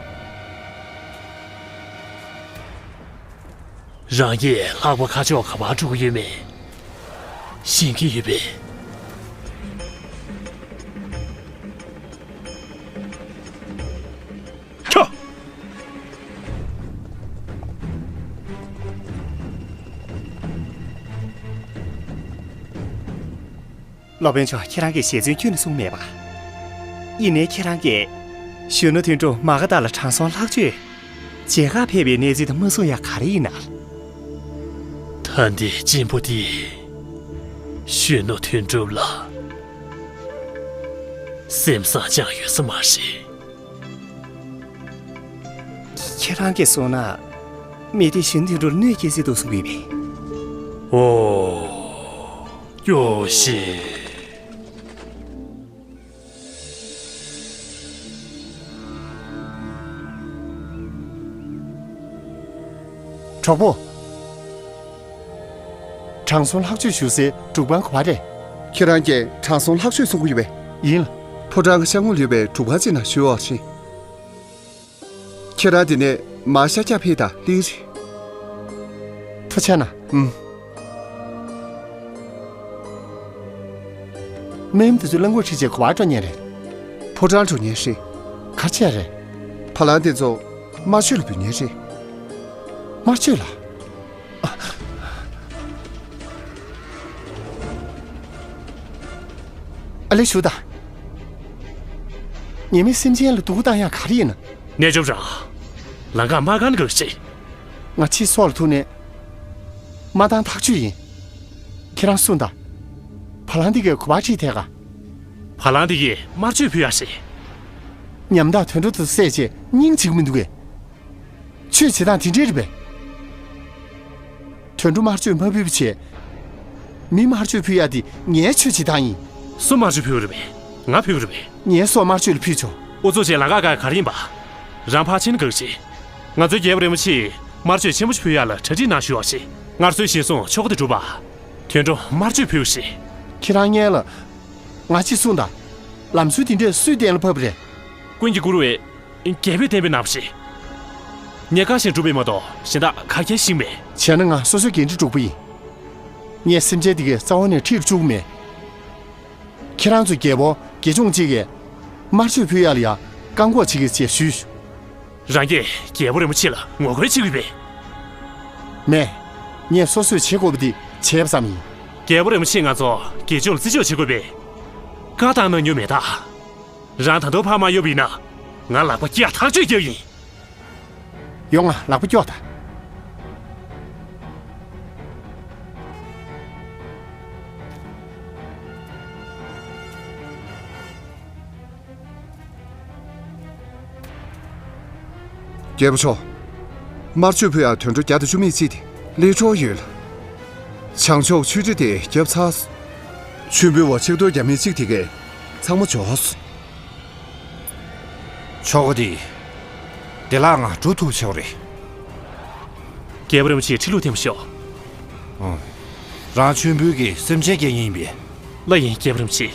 རང་གིས་ལྷགས་པ་ཁ་ཕྱོགས་ག་པར་འགྲོ་གི་ཡོད་མེད་ཤེས་ཀྱི་ཡོད་པས། ཁྱོ། སློབ་དཔོན་མཆོག་ཁྱེད་རང་གིས་ཞལ་རྫུན་ཁྱོན་ནས་གསུངས་མེད་པ། ཡིན་ནའི་ཁྱེད་རང་གིས་གཞོན་ནུ་དོན་གྲུབ་མ་ག་དྷ་ལ་དྲང་སྲོང་ལྷག་སྤྱོད་མཇལ་ཁར་ཕེབས་པའི་གནས་ཚུལ་དེ་མ་གསུངས་ཡག་ག་རེ་ཡིན་ན། ད་ལྟའི་གཅེན་པོ་དེས་གཞོན་ནུ་དོན་གྲུབ་ལ་སེམས་བཟང་སྦྱངས་ཡོད་ས་མ་རེད། ཁྱེད་རང་གིས་གསུངས་ན། མི་དེས་གཞོན་ནུ་དོན་གྲུབ་ལ་གནོད་སྐྱེལ་རྩིས་འདུག་གསུང་གི་ཡོད་པས། ཨོ། ཀྱོ་ཤི། གྲོགས་པོ། དྲང་སྲོང་ལྷག་སྤྱོད་ཞུ་སའི་སྒྲུབ་ཁང་ག་པར་རེད། ཁྱེད་རང་གིས་དྲང་སྲོང་ལྷག་སྤྱོད་གསུང་གི་ཡོད་པས། ཡིན་ལ། ཕོ་བྲང་གི་ཤར་ངོས་ལ་ཡོད་པའི་སྒྲུབ་ཁང་ཅིག་ནང་ཞུ་འོག་ཞིག་ཁྱེད་རང་དེ་ནས་མར་ཤར་རྒྱག་ཕེབས་དང་གླེང་རེད། ཐུགས་རྗེ་གནང་། ཨུམ། སྨན་དེ་ཚོ་རླངས་འཁོར་ཁྲིད་བྱས་ག་པར་འགྲོ་མཁན་རེད། ཕོ་བྲང་འགྲོ་མཁན་རེད། ག་རེ་བྱས་རེད། བ་ལང་དེ་ཚོ་དམར་མཆོད་ལ་འབུལ་མཁན་རེད། དམར་མཆོད་ལ། ཨ་ལེ་ཞུ་དང་། ཉེས་མེད་སེམས་ཅན་ལ་སྡུག་པོ་བཏང་ཡག་ག་རེ་ཡིན་ན། རྣལ་འབྱོར་རང་། ལམ་ཁ་དམར་ཁ་ནས་འགག་ཤིག་ང་ཕྱིས་སྲོག་ལ་ཐུག་ནས། མ་བཏང་ཐག་ཆོད་ཡིན། ཁྱེད་རང་གསུངས་དང་། བ་ལང་འདི་གས་ག་པར་ཁྲིད་ཐད་ག་བ་ལང་འདི་གས་དམར་མཆོད་ཕུལ་ཡག་ཞིག་ཉམ་ཐག་དུད་འགྲོ་དེ་བསད་བྱས་སྙིང་རྗེ་གི་མི་འདུག་གས། ཆོས་བྱེད་སྟངས་དེ་འདྲས་རེད་པས། དུད་འགྲོ་དམར་མཆོད་མ་ཕུལ་བ་བྱས། མི་དམར་མཆོད་ཕུལ་ཡག་དེ་ངའི་ཆོས་བྱེད་སྟངས་ཡིན། སུ་དམར་མཆོད་ཕུལ་བ་རེད་པས། ང་ཕུལ་བ་རེད་པས། ངའི་སྲོག་དམར་མཆོད་ལ་ཕུལ་ཆོག་ཨུ་ཚུགས་བྱས་ལམ་ཁ་བཀག་ག་རེ་ཡིན་པ། རང་ཕར་ཕྱིན་ན་དགའ་ཞིག་ང་ཚོའི་རྒྱལ་པོ་རིན་པོ་ཆེས་དམར་མཆོད་ཆེན་པོ་ཞིག་ཕུལ་ཡག་ལ་གྲ་སྒྲིག་གནང་ཞུ་བ་ཞིག་སྔར་སྲོལ་གཞིར་བཟུང་ཆོ་ག་དེ་སྒྲུབ་པ། དུད་འགྲོ་དམར་མཆོད་ཕུལ་ཞིག་ཁྱེད་རང་སྔོན་ལ། ང་ཅིག་གསུངས་དང་། ལམ་སྲོལ་དེ་འདྲས་སུས་གཏན་ལ་ཕབ་པ་རེད། ཀུན་གྱིས་བཀུར་བའི་རྒྱལ་པོས་གཏན་འབེབས་གནང་བ་རེད། ངས་བཀའ་བཞིན་སྒྲུབ་པ་མ་གཏོགས་གཞན་དག་ག་གེ་ཤེས་མེད། བྱས་ན་ང་སོ་སོའི་འགན་འཁྲི་སྒྲུབ་པ་ཡིན། ངས་སེམས་ཅན་དེ་གའི་རྩ་བ་ནས་ཁྲིད་བཅུག་གི་མེད། ཁྱེད་རང་ཚོའི་རྒྱལ་པོ་དགེ་སྦྱོང་གཅིག་གིས་དམར་མཆོད་ཕུལ་ཡག་ལ་ཡང་བཀག་འགོག་བྱེད་ཀྱི་ཅེས་ཞུས། རང་གིས་རྒྱལ་པོ་རིན་པོ་ཆེ་ལ་ངོ་རྒོལ་བྱེད་ཀྱི་ཡོད་པས། མེད། ངས་སོ་སོས་བྱེད་དགོས་པ་འདི་བྱས་པ་ཙམ་ཡིན། རྒྱལ་པོ་རིན་པོ་ཆེས་ང་ཚོ་དགེ་སྦྱོང་ལ་བརྩི་འཇོག་བྱེད་དགོས་པས། བཀའ་བཏང་གནང་མྱོང་མེད་ད། རང་ད་དུང་ཕར་མ་ཡོང་བ་ཡིན་ན། ང་ལག་པ་བཀྱག་ཐག་ཆོད་རྒྱག་ཡིན། ཡོང་ང་ལག་པ་ཀྱོག་དང་། རྒྱལ་པོ་མཆོག་དམར་མཆོད་ཕུལ་ཡག་དུད་འགྲོ་བརྒྱ་དང་བཅུ་མེད་གཅིག་དེ་ལས་འཕྲོ་ཡོད་ལ། བྱང་ཕྱོགས་ཆོས་ཁྲི་དེ་བརྒྱབ་ཚར། མཆོད་འབུལ་བ་ཆིག་སྟོང་བརྒྱ་མེད་གཅིག་དེ་གས་ཚང་མ་འབྱོར་སོང་། ཆོ་ག་འདི་བདེ་བླག་ངང་སྒྲུབ་ཐུབ་ཆོག་རེད། རྒྱལ་པོ་རིན་པོ་ཆེ་ཁྲི་ལུགས་འཐེན་པ་ཤོག་ཨང་། རང་མཆོད་འབུལ་གྱི་སེམས་ཅན་སྐྱེལ་མཁན་ཡིན་པས། ལགས་ཡིན། རྒྱལ་པོ་རིན་པོ་ཆེ།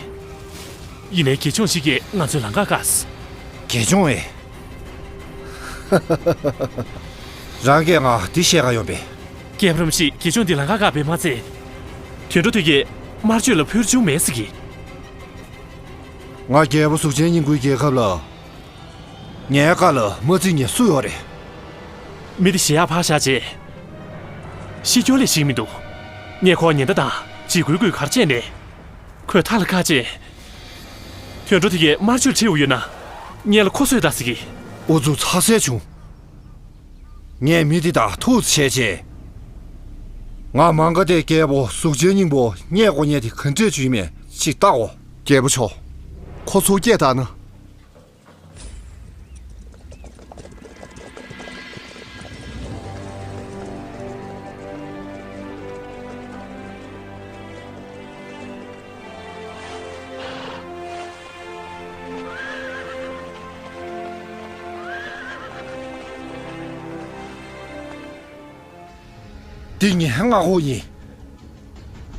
ཡིན་ནའི་དགེ་སྦྱོང་ཞིག་གིས་ང་ཚོའི་ལམ་ཁ་བཀག་སོང་། དགེ་སྦྱོང་ཨེ། རང་གིས་ང་འདི་བཤད་ག་ཡོང་པས། རྒྱལ་པོ་རིན་པོ་ཆེ། དགེ་སྦྱོང་འདི་ལམ་ཁ་བཀག་པས་མ་ཚད། དུད་འགྲོ་དེ་གས་དམར་མཆོད་ལ་ཕུལ་བྱུང་མེད་ཟེར་གི། ང་རྒྱལ་པོ་གཟུགས་ཅན་སྙིང་པོའི་རྒྱལ་ཁབ་ལ། ངའི་བཀའ་ལ་མ་བརྩི་མཁན་སུ་ཡོད་རེད། མི་དེ་ཞལ་ཡར་ཕར་བཞག་རྗེས། ཤི་སྐྱོ་ལས་ཤིག་མི་འདུག་ངས་ཁོར་ཉེན་བརྡ་དང་འཇིགས་སྐུལ་སྐུལ་ག་རེ་བྱས་ནས། ཁོས་མཐའ་ལ་བཀག་རྗེས། དུད་འགྲོ་དེ་གས་དམར་མཆོད་ཁྲིད་འོ་ཡོད་ན། སྔོན་ལ་ཁོ་གསོད་དང་ཟེར་གི། ཨུ་ཚུགས་ཚ་ཟེར་བྱུང་། ངས་མི་འདི་དང་ཐུག་བྱས་རྗེས། ང་མ་ག་དྷའི་རྒྱལ་པོ་གཟུགས་ཅན་སྙིང་པོ་རྙེད་དགོས་མཁན་དེ་ག་འདྲས་བྱུང་ཡིན་མིན་ཅིག་བལྟའོ། རྒྱལ་པོ་མཆོག་ཁོ་ཚུར་སྐྱེལ་བཏང་ན། འདི་ངའི་མངའ་འོག་ཡིན།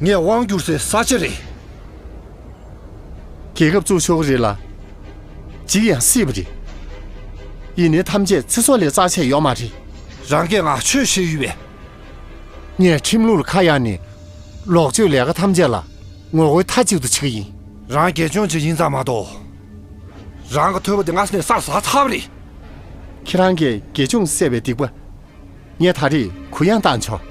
ངས་དབང་བསྒྱུར་སའི་ས་ཆ་རེད། རྒྱལ་ཁབ་བཙུགས་ཆོག་གི་རེད་ལ། འཇིག་ཡང་སྲིད་པ་རེད། ཡིན་ནའི་ཐམས་ཅད་ཚེ་སྲོག་ལས་རྩ་ཆེ་ཡོད་མ་རེད། རང་གིས་ང་ཆོས་བཤད་ཡོད་པས། ངས་ཁྲིམས་ལུགས་ལ་ཁ་གཡར་ནས། ལོག་སྤྱོད་ལས་ཀ་ཐམས་ཅད་ལ་ངོ་རྒོལ་མཐའ་གཅིག་ཏུ་བྱེད་ཀྱི་ཡིན། རང་དགེ་སྦྱོང་ཅིག་ཡིན་ཙང་མ་གཏོགས། རང་གི་ཐོས་པ་འདི་སྔ་ས་ནས་བསགས་ཚར་བ་རེད། ཁྱེད་རང་གིས་དགེ་སྦྱོང་བསད་པའི་སྡིག་པ། ངས་ད་རེས་གུ་ཡངས་བཏང་ཆོག་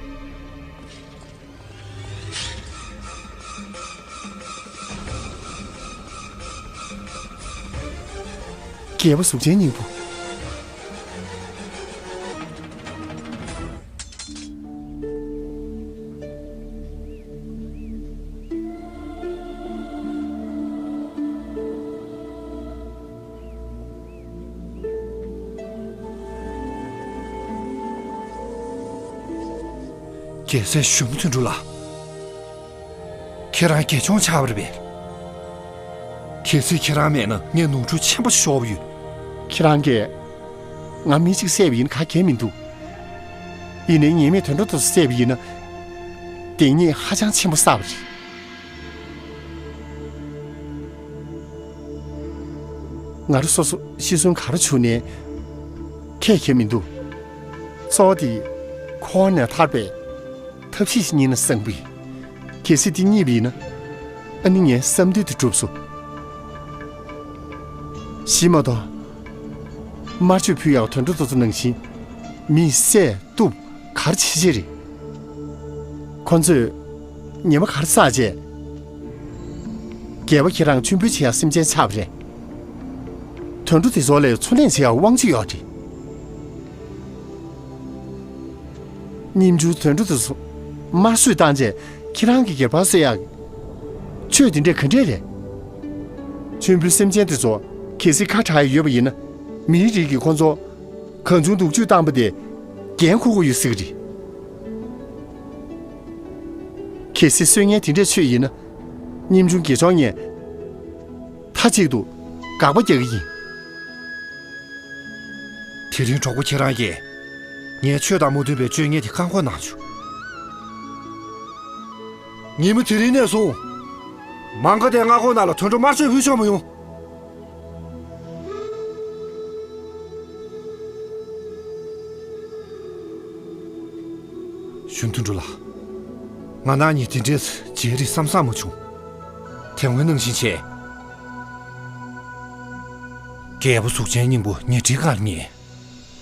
རྒྱལ་པོ་གཟུགས་ཅན་སྙིང་པོ། རྒྱལ་སྲས་ཞུམ་དོན་གྲུབ་ལགས། ཁྱེད་རང་དགེ་སྦྱོང་ཆགས་པ་རེད་པས། གལ་སྲིད་ཁྱེད་རང་མེད་ན་ངས་ནོར་འཁྲུལ་ཆེན་པོ་ཤོར་བ་ཡོད། ཁྱེད་རང་གིས་ང་མི་གཅིག་བསད་པ་ཡིན་ག་གེ་མི་འདུག་ཡིན་ནའི་ངེས་མེད་དུད་འགྲོ་དེ་ཚོ་བསད་པ་ཡིན་ན། དེ་ཉིད་ཧ་ཅང་ཆེན་པོ་བསགས་པ་རེད། ང་རང་སོ་སོ་ཤི་གསོན་ག་རེ་བྱུང་ནའི་ཁྱད་ཁྱད་མི་འདུག། གཙོ་བོ་དེ་ཁོང་ནས་ཐར་པའི་ཐབས་ཤེས་ཤིག་རྙེད་ན་བཟང་པོ་ཡིན། གལ་སྲིད་དེ་རྙེད་པ་ཡིན་ན། ཨ་ནི་ངའི་བསམ་འདུན་དེ་འགྲུབ་སོང་། ཞི་མ་གཏོགས། དམར་མཆོད་ཕུལ་ཡག་དུད་འགྲོ་དེ་ཚོ་ནང་བཞིན་མི་བསད་གཏུབ་ག་རེ་བྱེད་བྱེད་རེད། ཁོ་ཚོས་ཉེས་པ་ག་རེ་བསགས་བྱས། རྒྱལ་པོ་ཁྱེད་རང་མཆོད་འབུལ་བྱེད་ཡག་སེམས་ཅན་ཆགས་པ་རེད། དུད་འགྲོ་དེ་ཚོ་ལས་འཚོ་གནས་བྱེད་ཡག་དབང་ཆ་ཡོད་རེད། སྙིང་ཆུང་དུད་འགྲོ་དེ་ཚོ་དམར་གསོད་བཏང་རྗེས་ཁྱེད་རང་གི་སྒེར་པར་བཟོ་ཡག་ཆོས་དེ་འདྲས་ག་འདྲས་རེད། མཆོད་འབུལ་སེམས་ཅན་དེ་ཚོ་གལ་སྲིད་ཁ་གྲག་ཡག་ཡོད་པ་ཡིན་ན། མིའི་རིགས་ཀྱིས་ཁོ་ཚོ་གང་བྱུང་སྡུག་སྤྱོད་བཏང་པ་དེ་འགན་འཁུར་དགོས་ཡོད་ཟེར་གྱི་རེད། གལ་སྲིད་གསོད་མཁན་དེ་འདྲས་ཆོས་ཡིན་ན། སྙིང་ཆུང་དགེ་སྦྱོང་ངས་མཐའ་གཅིག་ཏུ་དགག་པ་རྒྱག་གི་ཡིན། དེ་རིང་གྲོགས་པོ་ཁྱེད་རང་གིས་ངའི་ཆོས་དང་མ་མཐུན་པའི་སྤྱོད་ངན་དེ་བཀག་འགོག་གནང་བྱུང་།། ཉིན་མོ་དེ་རིང་ནས་བཟུང་། མ་འགག་དེ་མངའ་ཁོངས་ནང་ལ་དུད་འགྲོ་དམར་གསོད་ཕུལ་ཆོག་མི་ཡོང་། གཞོན་དུད་འགྲོ་ལགས། ང་རང་གཉིས་དེ་འདྲས་མཇལ་རེས་བསམ་བསམ་མ་བྱུང་། དེ་སྔོན་ནང་བཞིན་བྱས། རྒྱལ་པོ་གཟུགས་ཅན་སྙིང་པོ་ཉལ་ཁྲིའི་སྒང་ལ་རྙེད།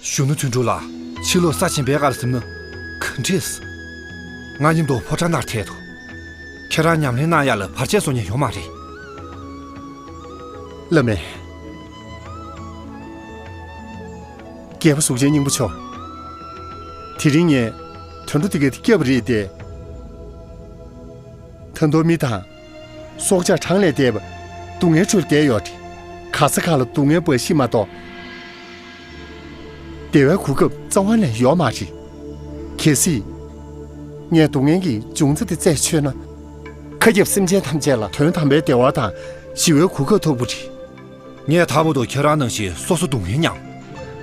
གཞོན་ནུ་དུད་འགྲོ་ལགས། ཕྱི་ལོགས་ས་ཆེན་པོའི་སྒང་ལ་གཟིམ་ན་ག་འདྲས། ང་མཉམ་དུ་ཕོ་བྲང་ནང་ཐད་དོ། ཁྱེད་རང་ཉམས་ལེན་གནང་ཡག་ལ་བར་ཆད་བཟོ་མཁན་ཡོད་མ་རེད། བླ་མས། རྒྱལ་པོ་གཟུགས་ཅན་སྙིང་པོ་མཆོག། དེ་རིང་ངས་དུད་འགྲོ་དེ་ག་དེ་བསྐྱབས་པ་རེད་དེ། ད་དུང་མི་དང་། སྲོག་ཆགས་གྲངས་ལས་འདས་པ་སྡུག་བསྔལ་ཁྲོད་བསྡད་ཡོད་དེ། ག་ས་ག་ལ་སྡུག་བསྔལ་འབའ་ཞིག་མ་གཏོགས། བདེ་བའི་གོ་སྐབས་རྩ་བ་ནས་ཡོད་མ་རེད། གལ་སྲིད། ངས་སྡུག་བསྔལ་གྱི་འབྱུང་རྩ་དེ་རྩད་ཆོད་ན། མཁའ་ཁྱབ་སེམས་ཅན་ཐམས་ཅད་ལ་དོན་དམ་པའི་བདེ་བ་དང་ཞི་བའི་གོ་སྐབས་ཐོབ་པ་རེད། ངས་ད་བར་དུ་ཁྱེད་རང་ནང་བཞིན་སོ་སོ་སྡུག་བསྔལ་མྱངས།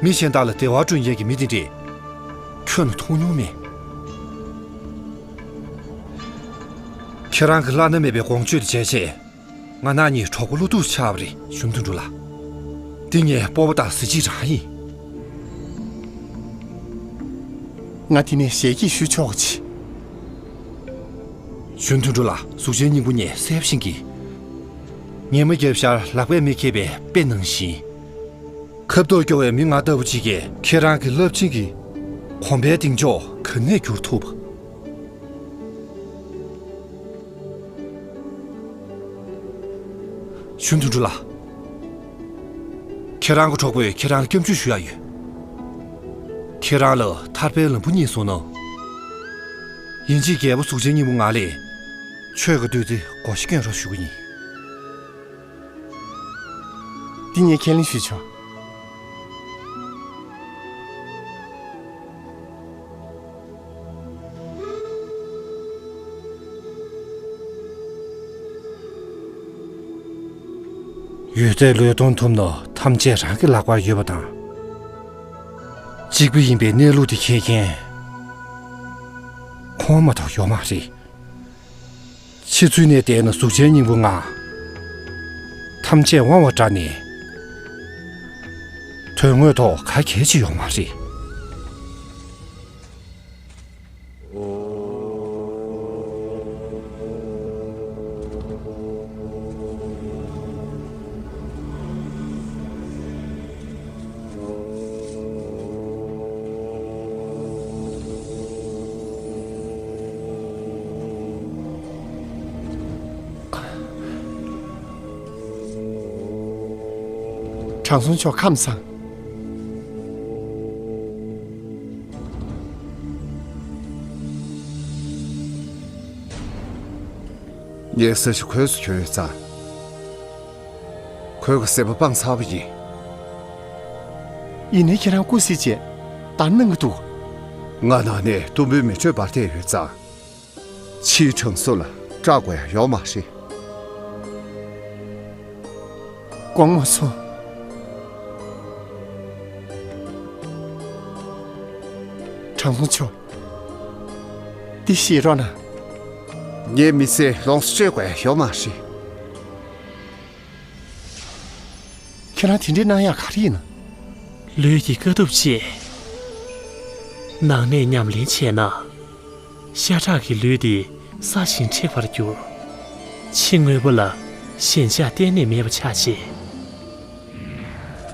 མི་གཞན་དག་ལ་བདེ་བ་བསྐྲུན་མཁན་གྱི་མི་དེ་འདྲས་ཁྱོན་ནས་མཐོང་མྱོང་མེད། ཁྱེད་རང་གི་བླ་ན་མེད་པའི་དགོངས་སྤྱོད་དེ་བྱས་རྗེས། ང་རང་གཉིས་གྲོགས་པོ་བློ་ཐུག་ཆགས་པ་རེད། གཞོན་དུད་འགྲོ་ལགས། འདི་ངའི་སྤོབས་པ་དང་གཟི་བརྗིད་རང་ཡིན། ང་འདི་ནས་ཞལ་གྱིས་ཞུ་ཆོག་གི། གཞོན་དུད་འགྲོ་ལགས། གཟུགས་ཅན་སྙིང་པོ་ངས་གསལ་པོ་ཤེས་ཀྱི། ཉི་མ་བརྒྱབ་ཤར་ལག་པས་མི་ཁེབས་པའི་དཔེ་ནང་བཞིན། ཁ་བཏགས་སྐྱོ་བའི་མི་ང་ལྟ་བུ་ཅིག་གིས་ཁྱེད་རང་གི་རླབས་ཆེན་གྱི་གོམ་པའི་གདེང་འཇོག་ག་ནས་བསྒྱུར་ཐུབ། གཞོན་དུད་འགྲོ་ལགས། ཁྱེད་རང་གི་གྲོགས་པོས་ཁྱེད་རང་ལ་སྐྱབས་འཇུག་ཞུ་ཡག་ཡོད། ཁྱེད་རང་ལ་ཐར་པའི་ལམ་བུ་རྙེད་སོང་ན། ཡིན་གཅིག་རྒྱལ་པོ་གཟུགས་ཅན་སྙིང་པོ་ང་ལས་ཆོས་ཀྱི་བདུད་རྩི་བགོ་བཤའ་བསྐྱོན་རོགས་ཞུ་གི་ཡིན། འདི་ངས་ཁས་ལེན་ཞུས་ཆོག། ཡོད་ཚད་བློས་གཏོང་ཐུབ་ན་ཐམས་ཅད་རང་གི་ལག་པར་ཡོད་པ་དང་། གཅིག་པུ་ཡིན་པའི་གནས་ལུགས་དེ་མཁྱེན་མཁན་ཁོང་མ་གཏོགས་ཡོད་མ་རེད། ཕྱི་ཚུལ་ནས་བལྟས་ན་གཟུགས་ཅན་སྙིང་པོ་ང་ཐམས་ཅད་དབང་བ་འདྲ་ནས། དོན་དངོས་ཐོག་ག་གལ་ཆེ་ཡོད་མ་རེད། དྲང་སྲོང་མཆོག་ཁམས་བཟང་། ངའི་ས་གཞི་གོས་སུ་གྱོན་ཡོད་ཙང་། ཁོའི་གི་སྲེད་པ་སྤངས་ཚར་བ་ཡིན། ཡིན་ནའི་ཁྱེད་རང་སྐུ་གཟིགས་བྱས་ད་གནང་གི་འདུག། ང་ནང་ནས་གཏུམ་པོའི་མེ་དྲོད་འབར་བསྡད་ཡོད་ཙང་། ཕྱིའི་གྲང་ཟུག་ལ་སྐྲག་དགོས་ཡ་ཡོད་མ་རེད། དགོངས་མ་ཚོམས། དྲང་སྲོང་མཆོག། འདི་ཤེས་རོགས་གནང་། ངའི་མི་ཚེ་ལོངས་སུ་སྤྱོད་དགོས་ཡོད་མ་རེད། ཁྱེད་རང་དེ་འདྲའི་གནང་ཡག་ག་རེ་ཡིན་ན། ལུས་ཀྱི་དཀའ་ཐུབ་ཆེ། ནང་ནས་ཉམས་ལེན་བྱས་ན། ཤ་ཁྲག་གི་ལུས་འདི་སྲ་ཞིང་མཁྲེགས་པར་འགྱུར། ཕྱི་དངོས་པོ་ལ་ཞེན་ཆགས་གཏན་ནས་མེད་པ་ཆགས་ཆེ།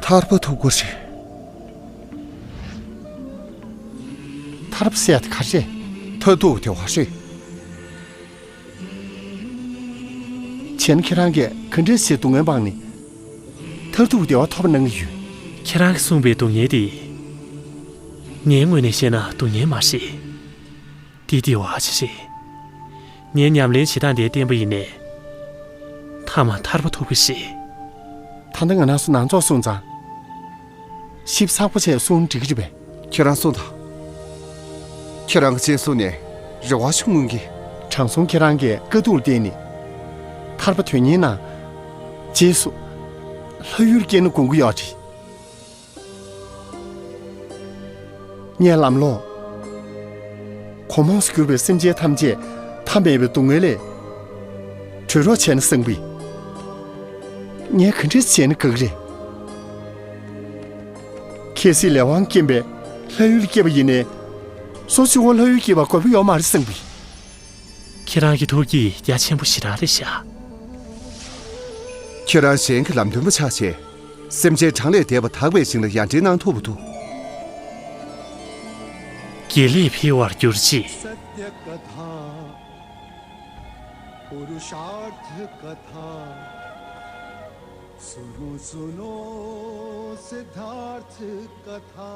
ཐར་པ་ཐུག་གི་རེད། ཐར་པ་ཟེར་ཡ་དེ་ག་རེ་རེད། མཐར་ཐུག་བདེ་བ་རེད། བྱས་ན་ཁྱེད་རང་གིས་ག་འདྲས་བྱས་སྡུག་བསྔལ་སྤངས་ནས་མཐར་ཐུག་བདེ་བ་ཐོབ་པ་གནང་གི་ཡོད། ཁྱེད་རང་གིས་གསུངས་པའི་སྡུག་བསྔལ་དེ། ངའི་ངོས་ནས་བཤད་ན་སྡུག་བསྔལ་མ་རེད། འདི་བདེ་བ་ཅིག་རེད། ངས་ཉམས་ལེན་བྱེད་སྟངས་དེ་བསྟེན་པ་ཡིན་ནའི། མཐའ་མ་ཐར་པ་ཐོབ་ཀྱི་རེད། ད་ལྟ་ང་རང་ཚོ་ནང་ཚོགས་སོང་ཙང་། ཞིབ་ཚགས་པོ་བྱས་གསུང་འགྲིག་གི་རེད་པས། ཁྱེད་རང་གསུངས་དང་། ཁྱེད་རང་གི་སྤྱན་ཟུང་ནས་རེ་བ་ཞིག་མངོན་གྱི། དྲང་སྲོང་ཁྱེད་རང་གིས་དཀའ་སྡུག་ལ་བརྟེན་ནས་ཐར་པ་དོན་གཉེར་གནང་། རྗེས་སུ་ལྷ་ཡུལ་སྐྱེས་ན་དགོངས་ཀྱི་ཡོད་རེད། ངས་ལམ་ལོག་གོང་མ་སུ་གྱུར་པའི་སེམས་ཅན་ཐམས་ཅད་མཐའ་མེད་པའི་སྡུག་བསྔལ་ལས་གྲོལ་རོགས་བྱས་ན་བསམ་གི། ངས་ག་འདྲས་བྱས་ན་དགའ་གི་རེད། གལ་སྲིད་ལས་དབང་རྐྱེན་པས་ལྷ་ཡུལ་སྐྱེས་པ་ཡིན་ནའི། སོ་གཅིག་པོ་ལྷ་ཡུལ་སྐྱེས་པ་དགོས་པ་ཡོད་མ་རེད་བསམ་གི། ཁྱེད་རང་གི་ཐུགས་ཀྱིས་རྒྱ་ཆེན་པོ་ཞེ་དྲག་རེད་ཤག་ཁྱེད་རང་གཞན་གྱི་ལམ་སྟོན་པ་ཆགས་བྱས། སེམས་ཅན་གྲངས་ལས་འདས་པ་དག་པའི་ཞིང་ལ་ཡར་འདྲེན་གནང་ཐུབ་པ་འདུག་དགེ་ལེགས་འཕེལ་བར་གྱུར་ཅིག सत्य कथा पुरुषार्थ कथा सुनो सुनो सिद्धार्थ कथा